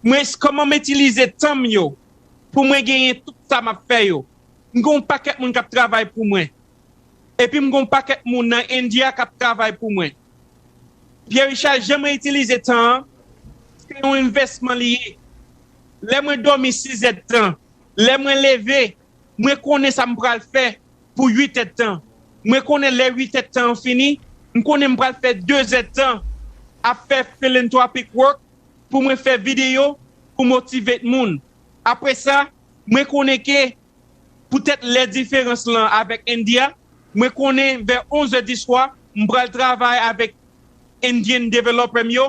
Mwen, kòman m itilize tan m yo pou mwen genyen tout sa m ap fè yo. M gen yon pakèt moun k ap travay pou mwen. Epi m gen yon pakèt moun nan India k ap travay pou mwen. Pierre Richard, jan mwen itilize tan an, se yon envèsman li ye. Lè mwen dòmi sis èdtan, lè mwen leve, mwen konnen sa m pral fè pou uit èdtan. Mwen konnen lè uit èdtan an fini, m konnen m pral fè de zèdtan ap fè philanthropic work pou mwen fè videyo pou motive moun. Apre sa, mwen konnen ke poutèt lè diferans lan avèk India, mwen konnen vè onz è di swa, m pral travay avèk Indian developer m yo.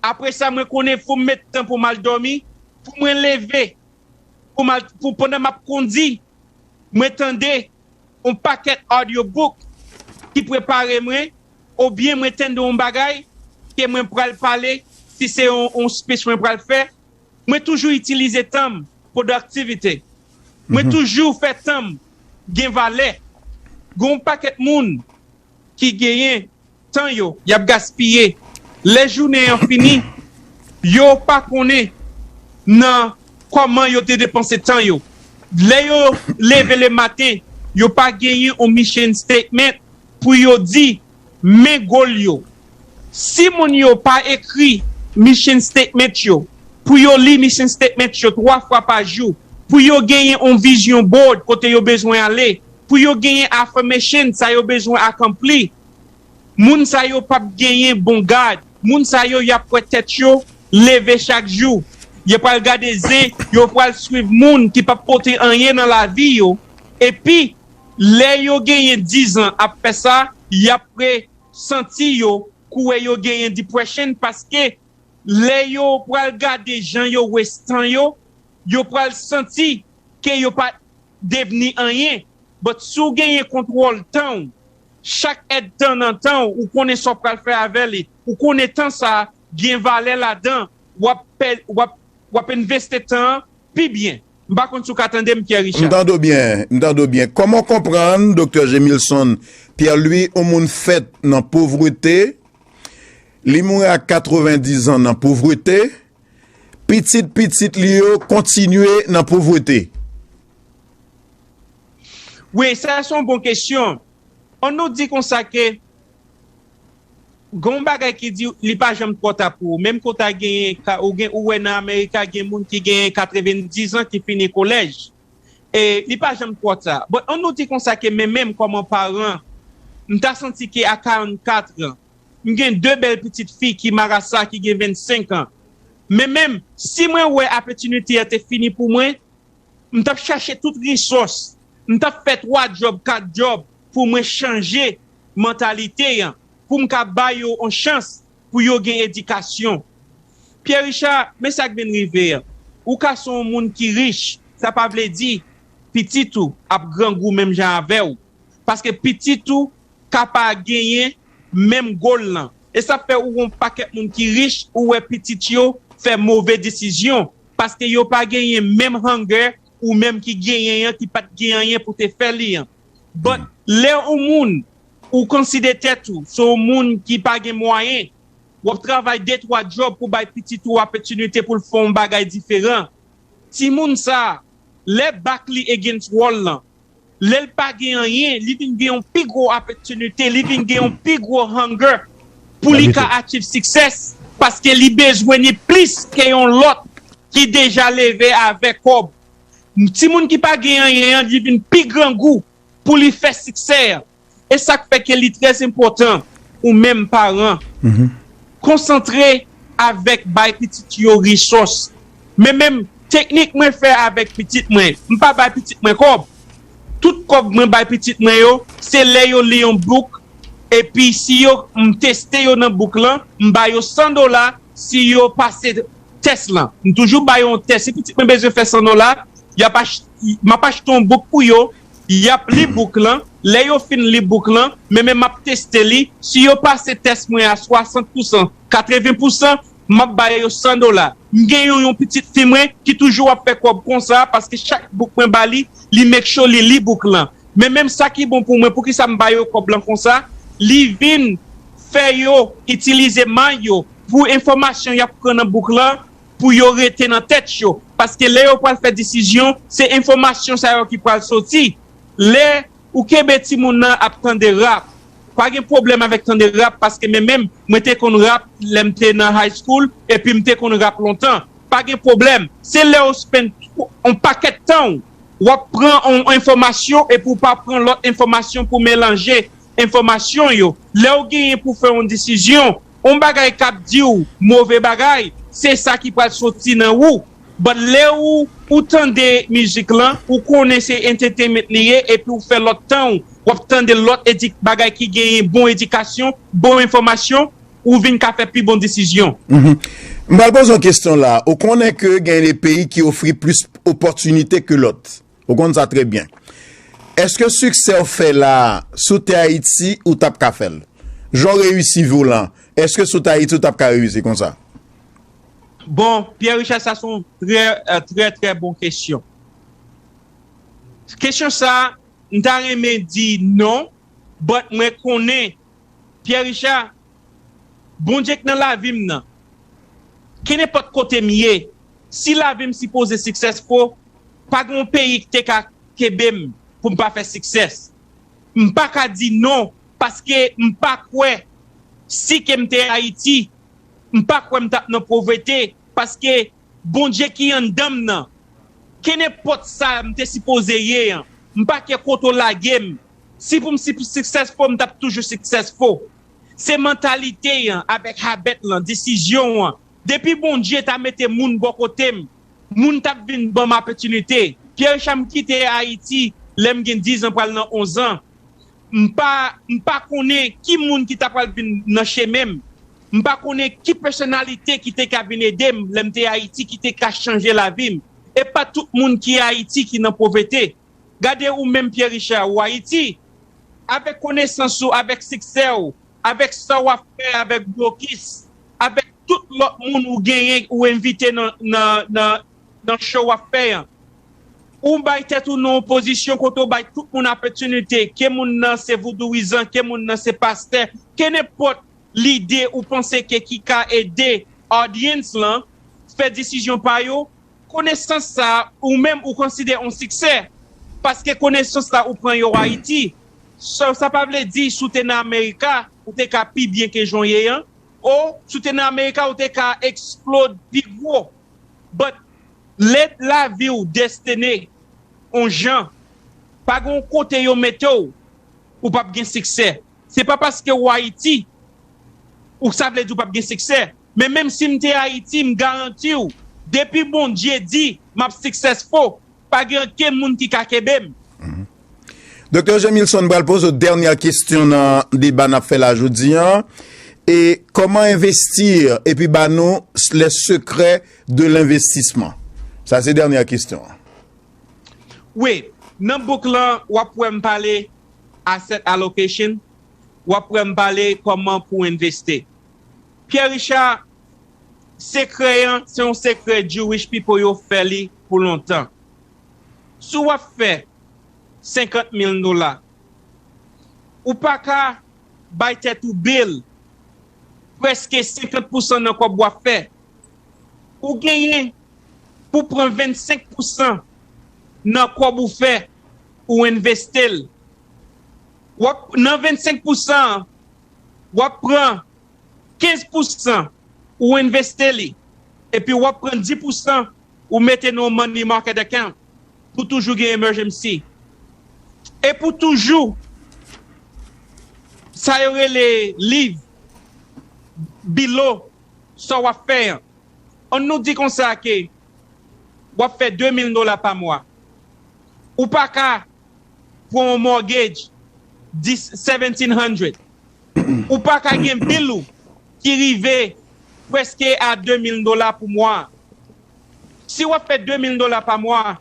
Apre sa, mwen konnen fò m met tan pou m al dòmi, pou mwen leve, pou m al, pou pandan m ap kondi, mwen tande yon pakèt audiobook ki prepare mwen, oubyen mwen tande yon bagay ke mwen pral pale, si se yon, yon speech mwen pral fè, mwen toujou itilize tan m, pwodaktivite. Mwen toujou fè tan m gen valè. Gen yon pakèt moun ki genyen tan yo, y ap gaspiye. Lè jounen an fini, yo pa konnen nan kòman yo te depanse tan yo. Lè yo leve le maten, yo pa genyen yon mission statement pou yo di, men goal yo. Si moun yo pa ekri mission statement yo, pou yo li mission statement yo twa fwa pa jou, pou yo genyen yon vision board kote yo bezwen ale, pou yo genyen affirmation sa yo bezwen akonpli, moun sa yo p ap genyen bon gad. Moun sa yo, y ap wè tèt yo leve chak jou. Yo pral gade zen, yo pral swiv moun ki p ap pote anyen nan lavi yo. Epi, lè yo genyen dizan ap fè sa, y ap pre santi yo kouwè yo genyen depression, paske lè yo pral gade jan yo wes tan yo, yo pral santi ke yo pa devni anyen. But si w genyen kontwòl tan w, chak èdtan nan tan w, ou konnen sa w pral fè avè li, ou konnen tan sa a gen valè ladan, w ap pè, w ap, w ap envesti tan an pi byen. M pa konn si w ka tande m, Pierre Richard. M tande w byen, m tande w byen. Kòman w konprann, Doktè Gemilson Pierre Louis, yon moun fèt nan povrete, li mouri a katrevendiz an nan povrete, pitit pitit li yo kontinye nan povrete? Wi, sa se yon bon kesyon. Ann nou di konsa ke gen yon bagay ki di li pa janm twò ta pou ou. Menm ke w ta genyen, ka, ou gen, ou wè nan Amerika, gen moun ki genyen katrevendiz an ki fini kolèj. E li pa janm twò ta. Bon, ann nou di konsa ke men menm kòman paran, m ta santi ke a karannkat an, m gen de bèl pitit fi ki marasa, ki gen vennsenk an. Men menm, si mwen wè opòtinite a te fini pou mwen, m t ap chache tout risòs, m t ap fè twa djòb, kat djòb pou mwen chanje mantalite an, pou m ka ba yo yon chans pou yo gen edikasyon. Pierre Richard, men sa k vin rive an. Ou ka se yon moun ki rich, sa pa vle di pitit ou ap grangou menm jan avè w. Paske pitit ou ka pa genyen menm goal lan. E sa fè ou wè yon pakèt moun ki rich, ou wè pitit yo fè move desizyon, paske yo pa genyen menm hunger ou menm ki genyen an, ki pa t gen anyen pou te fè li an. But lè yon moun, ou konsidere tèt ou se yon moun ki pa gen mwayen, w ap travay de twa djòb pou bay pitit ou opòtinite pou l fè yon bagay diferan. Timoun sa, lè bak li against wall lan, lè l pa gen anyen, li vin gen yon pi gwo opòtinite, li vin gen yon pi gwo hunger pou li ka achieve success, paske li bezwen ni plis ke yon lòt ki deja leve avè kòb. Timoun ki pa gen anyen an, li vin pi grangou pou li fè siksè an. E sa k fè ke li trè enpòtan, ou menm paran, konsantre avèk bay pitit yo risòs. Men menm teknik mwen fè avèk pitit mwen, m pa bay pitit mwen kòb. Tout kòb mwen bay pitit mwen yo, se lè yo li yon bouk, epi si yo, m teste yo nan bouk lan, m ba yo san dola si yo pase tès lan. M toujou ba yo yon tès. Si pitit mwen bezwen fè san dola, y ap ach-, m ap achte yon bouk pou yo, y ap li bouk lan. Lè yo fin li bouk lan, men men m ap teste li. Si yo pase tès mwen a swasant pousan, katreven pousan, m ap ba yo san dola. M gen yon, yon pitit fi mwen ki toujou ap fè kòb konsa, paske chak bouk mwen ba li, li make sure li li bouk lan. Men menm sa ki bon pou mwen, poukisa m ba yo kòb lan konsa? Li vin fè yo itilize may yo pou enfòmasyon y ap pran nan bouk lan, pou yo rete nan tèt yo. Paske lè yo pral fè desizyon, se enfòmasyon sa yo ki pral soti. Lè ou kenbe timoun nan ap tande rap, pa gen pwoblèm avèk tande rap, paske men menm, mwen te konn rap lè m te nan high school, epi m te konn rap lontan. Pa gen pwoblèm. Se lè w spend yon pakèt tan w, w ap pran yon enfòmasyon epi w pa pran lòt enfòmasyon pou melanje enfòmasyon yo. Lè w genyen pou fè yon desizyon, yon bagay k ap di w move bagay, se sa ki pral soti nan ou. But lè ou, ou tande mizik lan, ou konnen se entertainment li ye, epi w fè lòt tan w, w ap tande lòt edi-, bagay ki genyen bon edikasyon, bon enfòmasyon, ou vin ka fè pi bon desizyon. Mhm. M pral poze yon kesyon la. Ou konnen ke gen de peyi ki ofri plis opòtinite ke lòt. Ou konn sa trè byen. Èske siksè w fè la a, si w te Ayiti, ou t ap ka fè l? Jan w reyisi vi w lan, èske si w te Ayiti, ou t ap ka reyisi konsa? Bon, Pierre Richard, sa se yon trè, euh, trè, trè bon kesyon. Kesyon sa a, m ta renmen di non, but mwen konnen, Pierre Richard, Bondye k nan lavi m nan, kenenpòt kote m ye, si lavi m sipoze successful, pa gen yon peyi ki te ka kenbe m pou m pa fè success. M pa ka di non, paske m pa kwè, si ke m te Ayiti, m pa kwè m t ap nan povrete, paske Bondye ki anndan m nan, kenenpòt sa m te sipoze ye an, m pa kè kote w lage m. Si pou m si successful, m t ap toujou successful. Se mantalite an, avèk habit lan, desizyon an. Depi Bondye ta mete moun bò kote m, moun t ap vin ban m opòtinite. Pierre Richard, m kite Ayiti lè m gen diz an, pral nan onz an. M pa, m pa konnen ki moun ki ta pral vin nan chemen m. M pa konnen ki pèsonalite ki te ka vin ede m lè m te Ayiti, ki te ka chanje lavi m. E pa tout moun ki Ayiti ki nan povrete. Gade ou menm, Pierre Richard, ou Ayiti. Avèk konesans ou, avèk siksè w, avèk sa w ap fè avèk Blokis, avèk tout lòt moun ou genyen, ou envite nan, nan, nan, nan show w ap fè an. Ou bay tèt ou nan yon pozisyon kote w bay tout moun opòtinite, ke moun nan se vodouyizan, ke moun nan se pastè, ke nenpòt lide ou panse ke ki ka ede audience lan fè desizyon pa yo, konesans sa a, ou menm ou konsidere yon siksè. Paske konesans la ou pran yo Ayiti. Sa, sa pa vle di si w te nan Amerika, ou te ka pi byen ke jan w ye an. Ou, si w te nan Amerika, ou te ka explode pi gwo. But, lè lavi w destine yon jan, pa gen yon kote yo mete w, ou p ap gen siksè. Se pa paske w Ayiti, ou sa vle di w p ap gen siksè. Men menm si m te Ayiti, m garanti w, depi Bondye di m ap successful, pa gen okenn moun ki ka kenbe m. Doktè Jean Milson, m pral poze w dènyè kesyon nan deba n ap fè la jodi a. E comment investir? Epi ba nou les secrets de l'investissement. Sa se dènyè kesyon an. Wi, nan book lan, w ap wè m pale asset allocation, w ap wè m pale kòman pou w envesti. Pierre Richard, sekrè an, se yon sekrè Jewish people yo fè li pou lontan. Si w ap fè senkant mil dola, ou pa ka bay tèt ou bill prèske senkant pousan nan kòb w ap fè. Ou genyen pou pran vennsenk pousan nan kòb ou fè, ou envesti l. W ap, nan vennsenk pousan an, w ap pran kenz pousan ou envesti li, epi w ap pran dis pousan ou mete nan yon money market account pou toujou gen emergency. E pou toujou, sa yo rele live below sa w ap fè an. Ann nou di konsa ke w ap fè de mil dola pa mwa. Ou pa ka pran yon mortgage dis, seventeen hundred. Ou pa ka gen bill ou ki rive prèske a de mil dola pou mwa. Si w ap fè de mil dola pa mwa,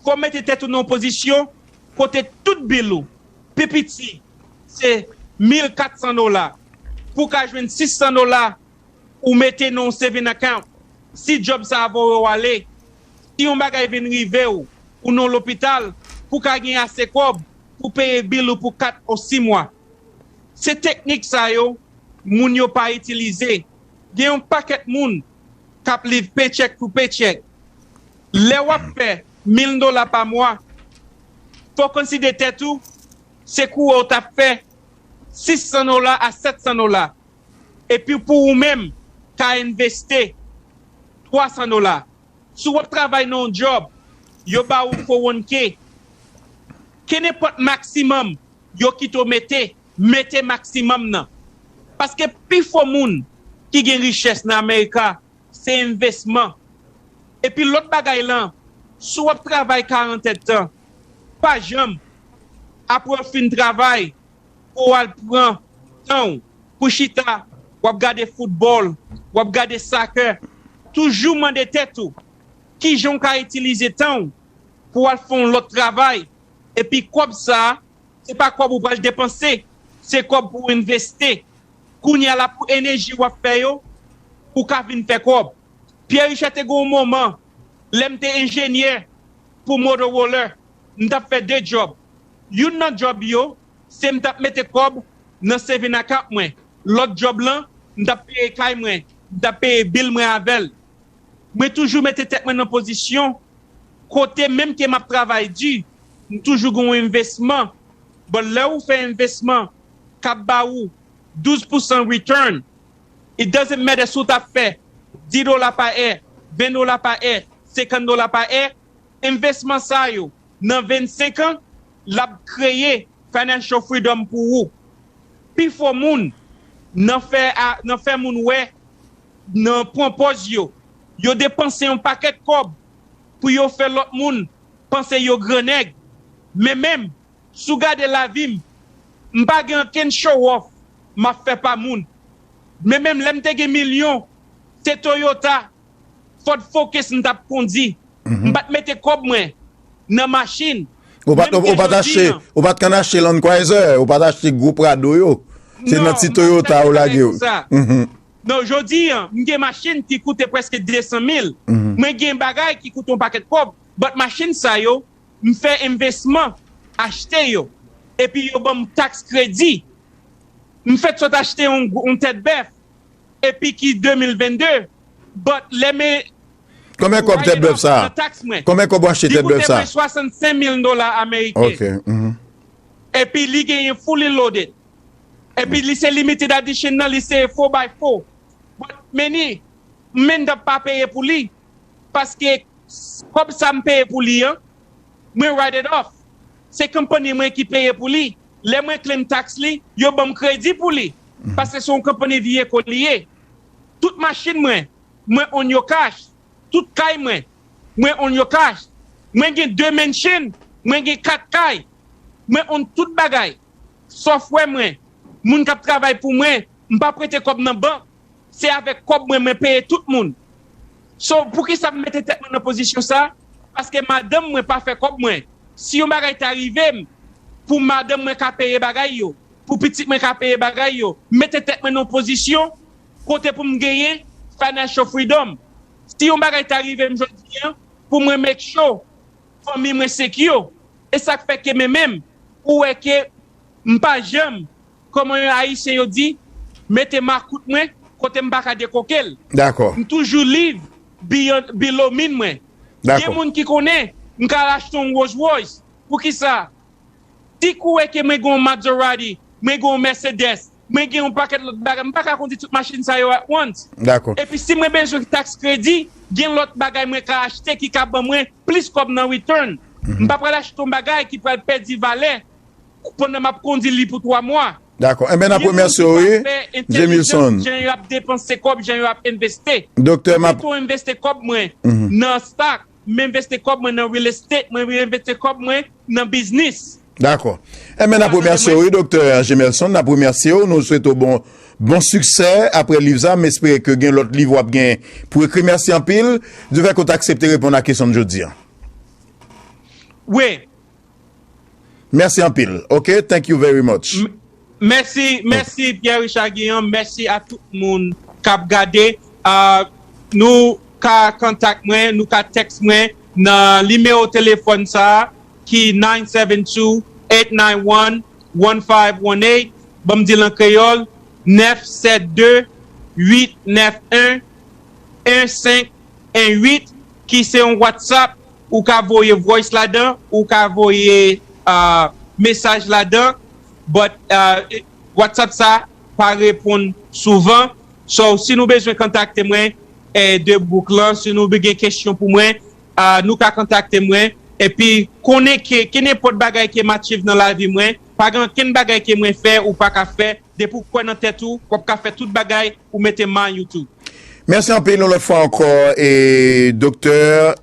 fò w mete tèt ou nan yon pozisyon kote tout bill ou, pi piti, se mil kat san dola. Pou w ka jwenn sis san dola, ou mete nan yon saving account. Si djòb sa a voye w ale, si yon bagay vin rive w, ou nan lopital, pou w ka gen ase kòb pou peye bill ou pou kat ou sis mwa. Se teknik sa yo moun yo pa itilize. Gen yon pakèt moun k ap live paycheck to paycheck. Lè w ap fè mil dola pa mwa, fò w konsidere tèt ou se kouwè w t ap fè sis san dola a sèt san dola. Epi pou ou menm, ka envesti twa san dola. Si w ap travay nan yon djòb, yo ba ou four one K, kenenpòt maksimòm yo kite w mete, mete maksimòm nan. Paske pifò moun ki gen richès nan Amerika, se envesman. Epi lòt bagay lan, si w ap travay karant èdtan, pa janm, apre w fin travay, pou w al pran tan w pou chita, w ap gade foutbòl, w ap gade soccer, toujou mande tèt ou, kijan w ka itilize tan w pou w al fè yon lòt travay, epi kòb sa a, se pa kòb ou pral depanse, se kòb pou w envesti. Kounye a la pou eneji w ap fè yo, ou ka vin fè kòb. Pierre Richard te gen yon moman, lè m te enjenyè pou Motorola, m t ap fè de djòb. Youn nan djòb yo, se m t ap mete kòb nan saving account mwen. Lòt djòb lan, m t ap peye kay mwen, m t ap peye bil mwen avè l. Mwen toujou mete tèt mwen nan pozisyon kote, menm ke m ap travay di, m toujou gen yon envesman. But lè ou fè envesman k ap ba ou douz pousan return, it doesn't matter si w t ap fè dis dola pa è, ven dola pa è, senkant dola pa è, envesman sa yo, nan vennsenk an, l ap kreye financial freedom pou ou. Pifò moun, nan fè, a, nan fè moun wè, nan pran pòz yo, yo depanse yon pakèt kòb pou yo fè lòt moun panse yo grannèg. Men menm, si w gade lavi m, m pa gen okenn show off m ap fè pa moun. Men menm lè m te gen milyon, se Toyota, Ford Focus m t ap kondi. M pa t mete kòb mwen nan machin. Ou pa t, ou pa t achte, ou pa t konn achte Land Cruiser, ou pa t achte gwo Prado yo. Se nan ti Toyota ou lage yo. Non, jodi an, m gen machin ki koute prèske de san mil. Mwen gen bagay ki koute yon pakèt kòb. But machin sa yo, m fè envesman, achte yo. Epi yo ban m tax kredi. M fèt sot achte yon, yon tèt bèf. Epi ki de mil vennde. But lè men Konbyen kòb tèt bèf sa? Nan tax mwen. Konbyen kòb w achte tèt bèf sa? Li koute mwen swasannsenk mil dola ameriken. Ok. Epi li genyen fully loaded. Epi li se limited edition nan, li se four by four. But meni, m end up pa peye pou li. Paske kòb sa m peye pou li an, mwen write it off. Se konpayi mwen ki peye pou li. Lè mwen claim tax li, yo ban m kredi pou li. Paske se yon konpayi vehicle li ye. Tout machin mwen, mwen own yo cash. Tout kay mwen, mwen own yo cash. Mwen gen de mansion, mwen gen kat kay. Mwen own tout bagay. Software mwen, moun k ap travay pou mwen, m pa prete kòb nan bank. Se avèk kòb mwen, mwen peye tout moun. So, poukisa m mete tèt mwen nan pozisyon sa? Paske madanm mwen pa fè kòb mwen. Si yon bagay ta rive m, pou madanm mwen ka peye bagay yo, pou pitit mwen ka peye bagay yo, m mete tèt mwen nan pozisyon kote pou m genyen financial freedom. Si yon bagay ta rive m jodi an, pou mwen make sure fanmi mwen secure. E sa k fè ke men menm, ou wè ke m pa janm, kòman yon Ayisyen yo di, mete makout mwen kote m pa ka dekoke l. Dakò. M toujou live beyond, below mean mwen. Dakò. Gen moun ki konnen, m ka al achte yon Rolls Royce. Poukisa? Si kou wè ke mwen gen yon Maserati, mwen gen yon Mercedes, mwen gen yon pakèt lòt bagay, m pa ka kondi tout machin sa yo at once. Dakò. Epi si mwen bezwen tax kredi, gen lòt bagay mwen ka achte ki ka ban mwen plis kòb nan return. M pa pral achte yon bagay ki pral pèdi valè pandan m ap kondi li pou twa mwa. Dakò. Enben, n ap remèsye w, wi, Jameson. Jan yo ap depanse kòb, jan yo ap envesti. Doktè, m ap pito envesti kòb mwen nan stock, m envesti kòb mwen nan real estate, mwen envesti kòb mwen nan biznis. Dakò. Enben, n ap remèsye w, wi, Doktè Jameson, n ap remèsye w, nou swete w bon, bon siksè apre liv sa, m espere ke gen lòt liv w ap gen pou ekri. Mèsi anpil, di fè ke w t aksepte reponn a kesyon n jodi an. Wi. Mèsi anpil. Ok, thank you very much. M-, mèsi, mèsi Pierre Richard Guillaume, mèsi a tout moun k ap gade. Ah, nou ka kontak mwen, nou ka text mwen nan nimewo telefòn sa a ki nine seven two, eight nine one, one five one eight. Ban m di l an kreyòl, nèf sèt de, uit nèf en, en senk en uit, ki se yon WhatsApp, ou ka voye voice ladan, ou ka voye, ah, mesaj ladan, but, ah, WhatsApp sa pa reponn souvan. So, si nou bezwen kontakte mwen, eh, de bouk lan, si nou gen kesyon pou mwen, ah, nou ka kontakte mwen. Epi, konnen ke, ke nenpòt bagay ke m achieve nan lavi mwen, pa gen okenn bagay ke mwen fè ou pa ka fè, depi w kwè nan tèt ou, w ap ka fè tout bagay, ou mete mind you to. Mèsi anpil yon lòt fwa ankò, e, Doktè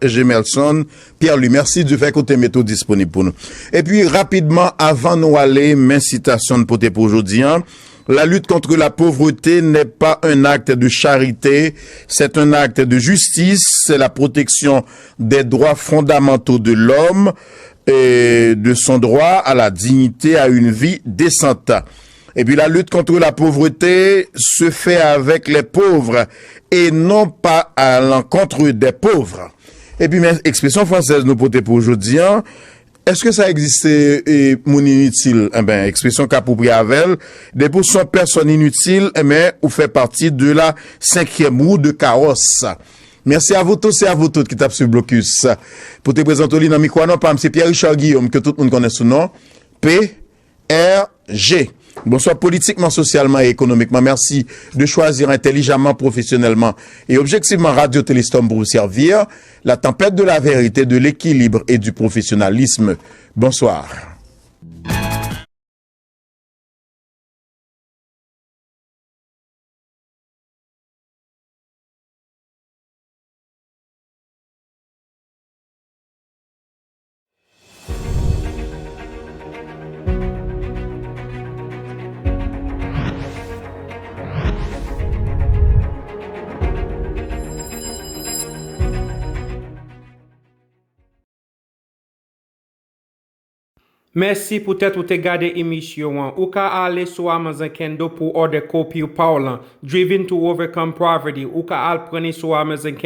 Gemelson Pierre Louis. Mèsi di fè ke w te mete w disponib pou nou. Epi, rapidman, avan nou ale, men sitasyon n pote pou jodi an. La lutte contre la pauvreté n'est pas un acte de charité, c'est un acte de justice, c'est la protection des droits fondamentaux de l'homme et de son droit à la dignité, à une vie décente. Et puis la lutte contre la pauvreté se fait avec les pauvres et non pas à l'encontre des pauvres. Epi men ekspresyon fransèz nou pote pou jodi an, Èske sa egziste, e, moun initil? Enben, ekspresyon k apwopriye avè l. Depi w se yon pèsòn initil, enben, ou fè pati de la cinquième roue de carrosse. Mèsi a vou tous e a vou tout ki t ap swiv Blokis. Pou te prezante w li nan mikwo a, non pa m se Pierre Richard Guillaume, ke tout moun konnen sou non P R G. Bonswa politikman, sosyalman e ekonomikman. Merci de choisir intelligemment, professionnellement et objectivement Radio Téléstorm pour vous servir. La tempête de la vérité, de l'équilibre et du professionnalisme. Bonsoir. Mèsi poutèt ou te gade emisyon an. Ou ka ale sou Amazon Kindle pou òdè kopi pa w lan, Driven to Overcome Poverty. Ou ka al pran li sou Amazon Kindle.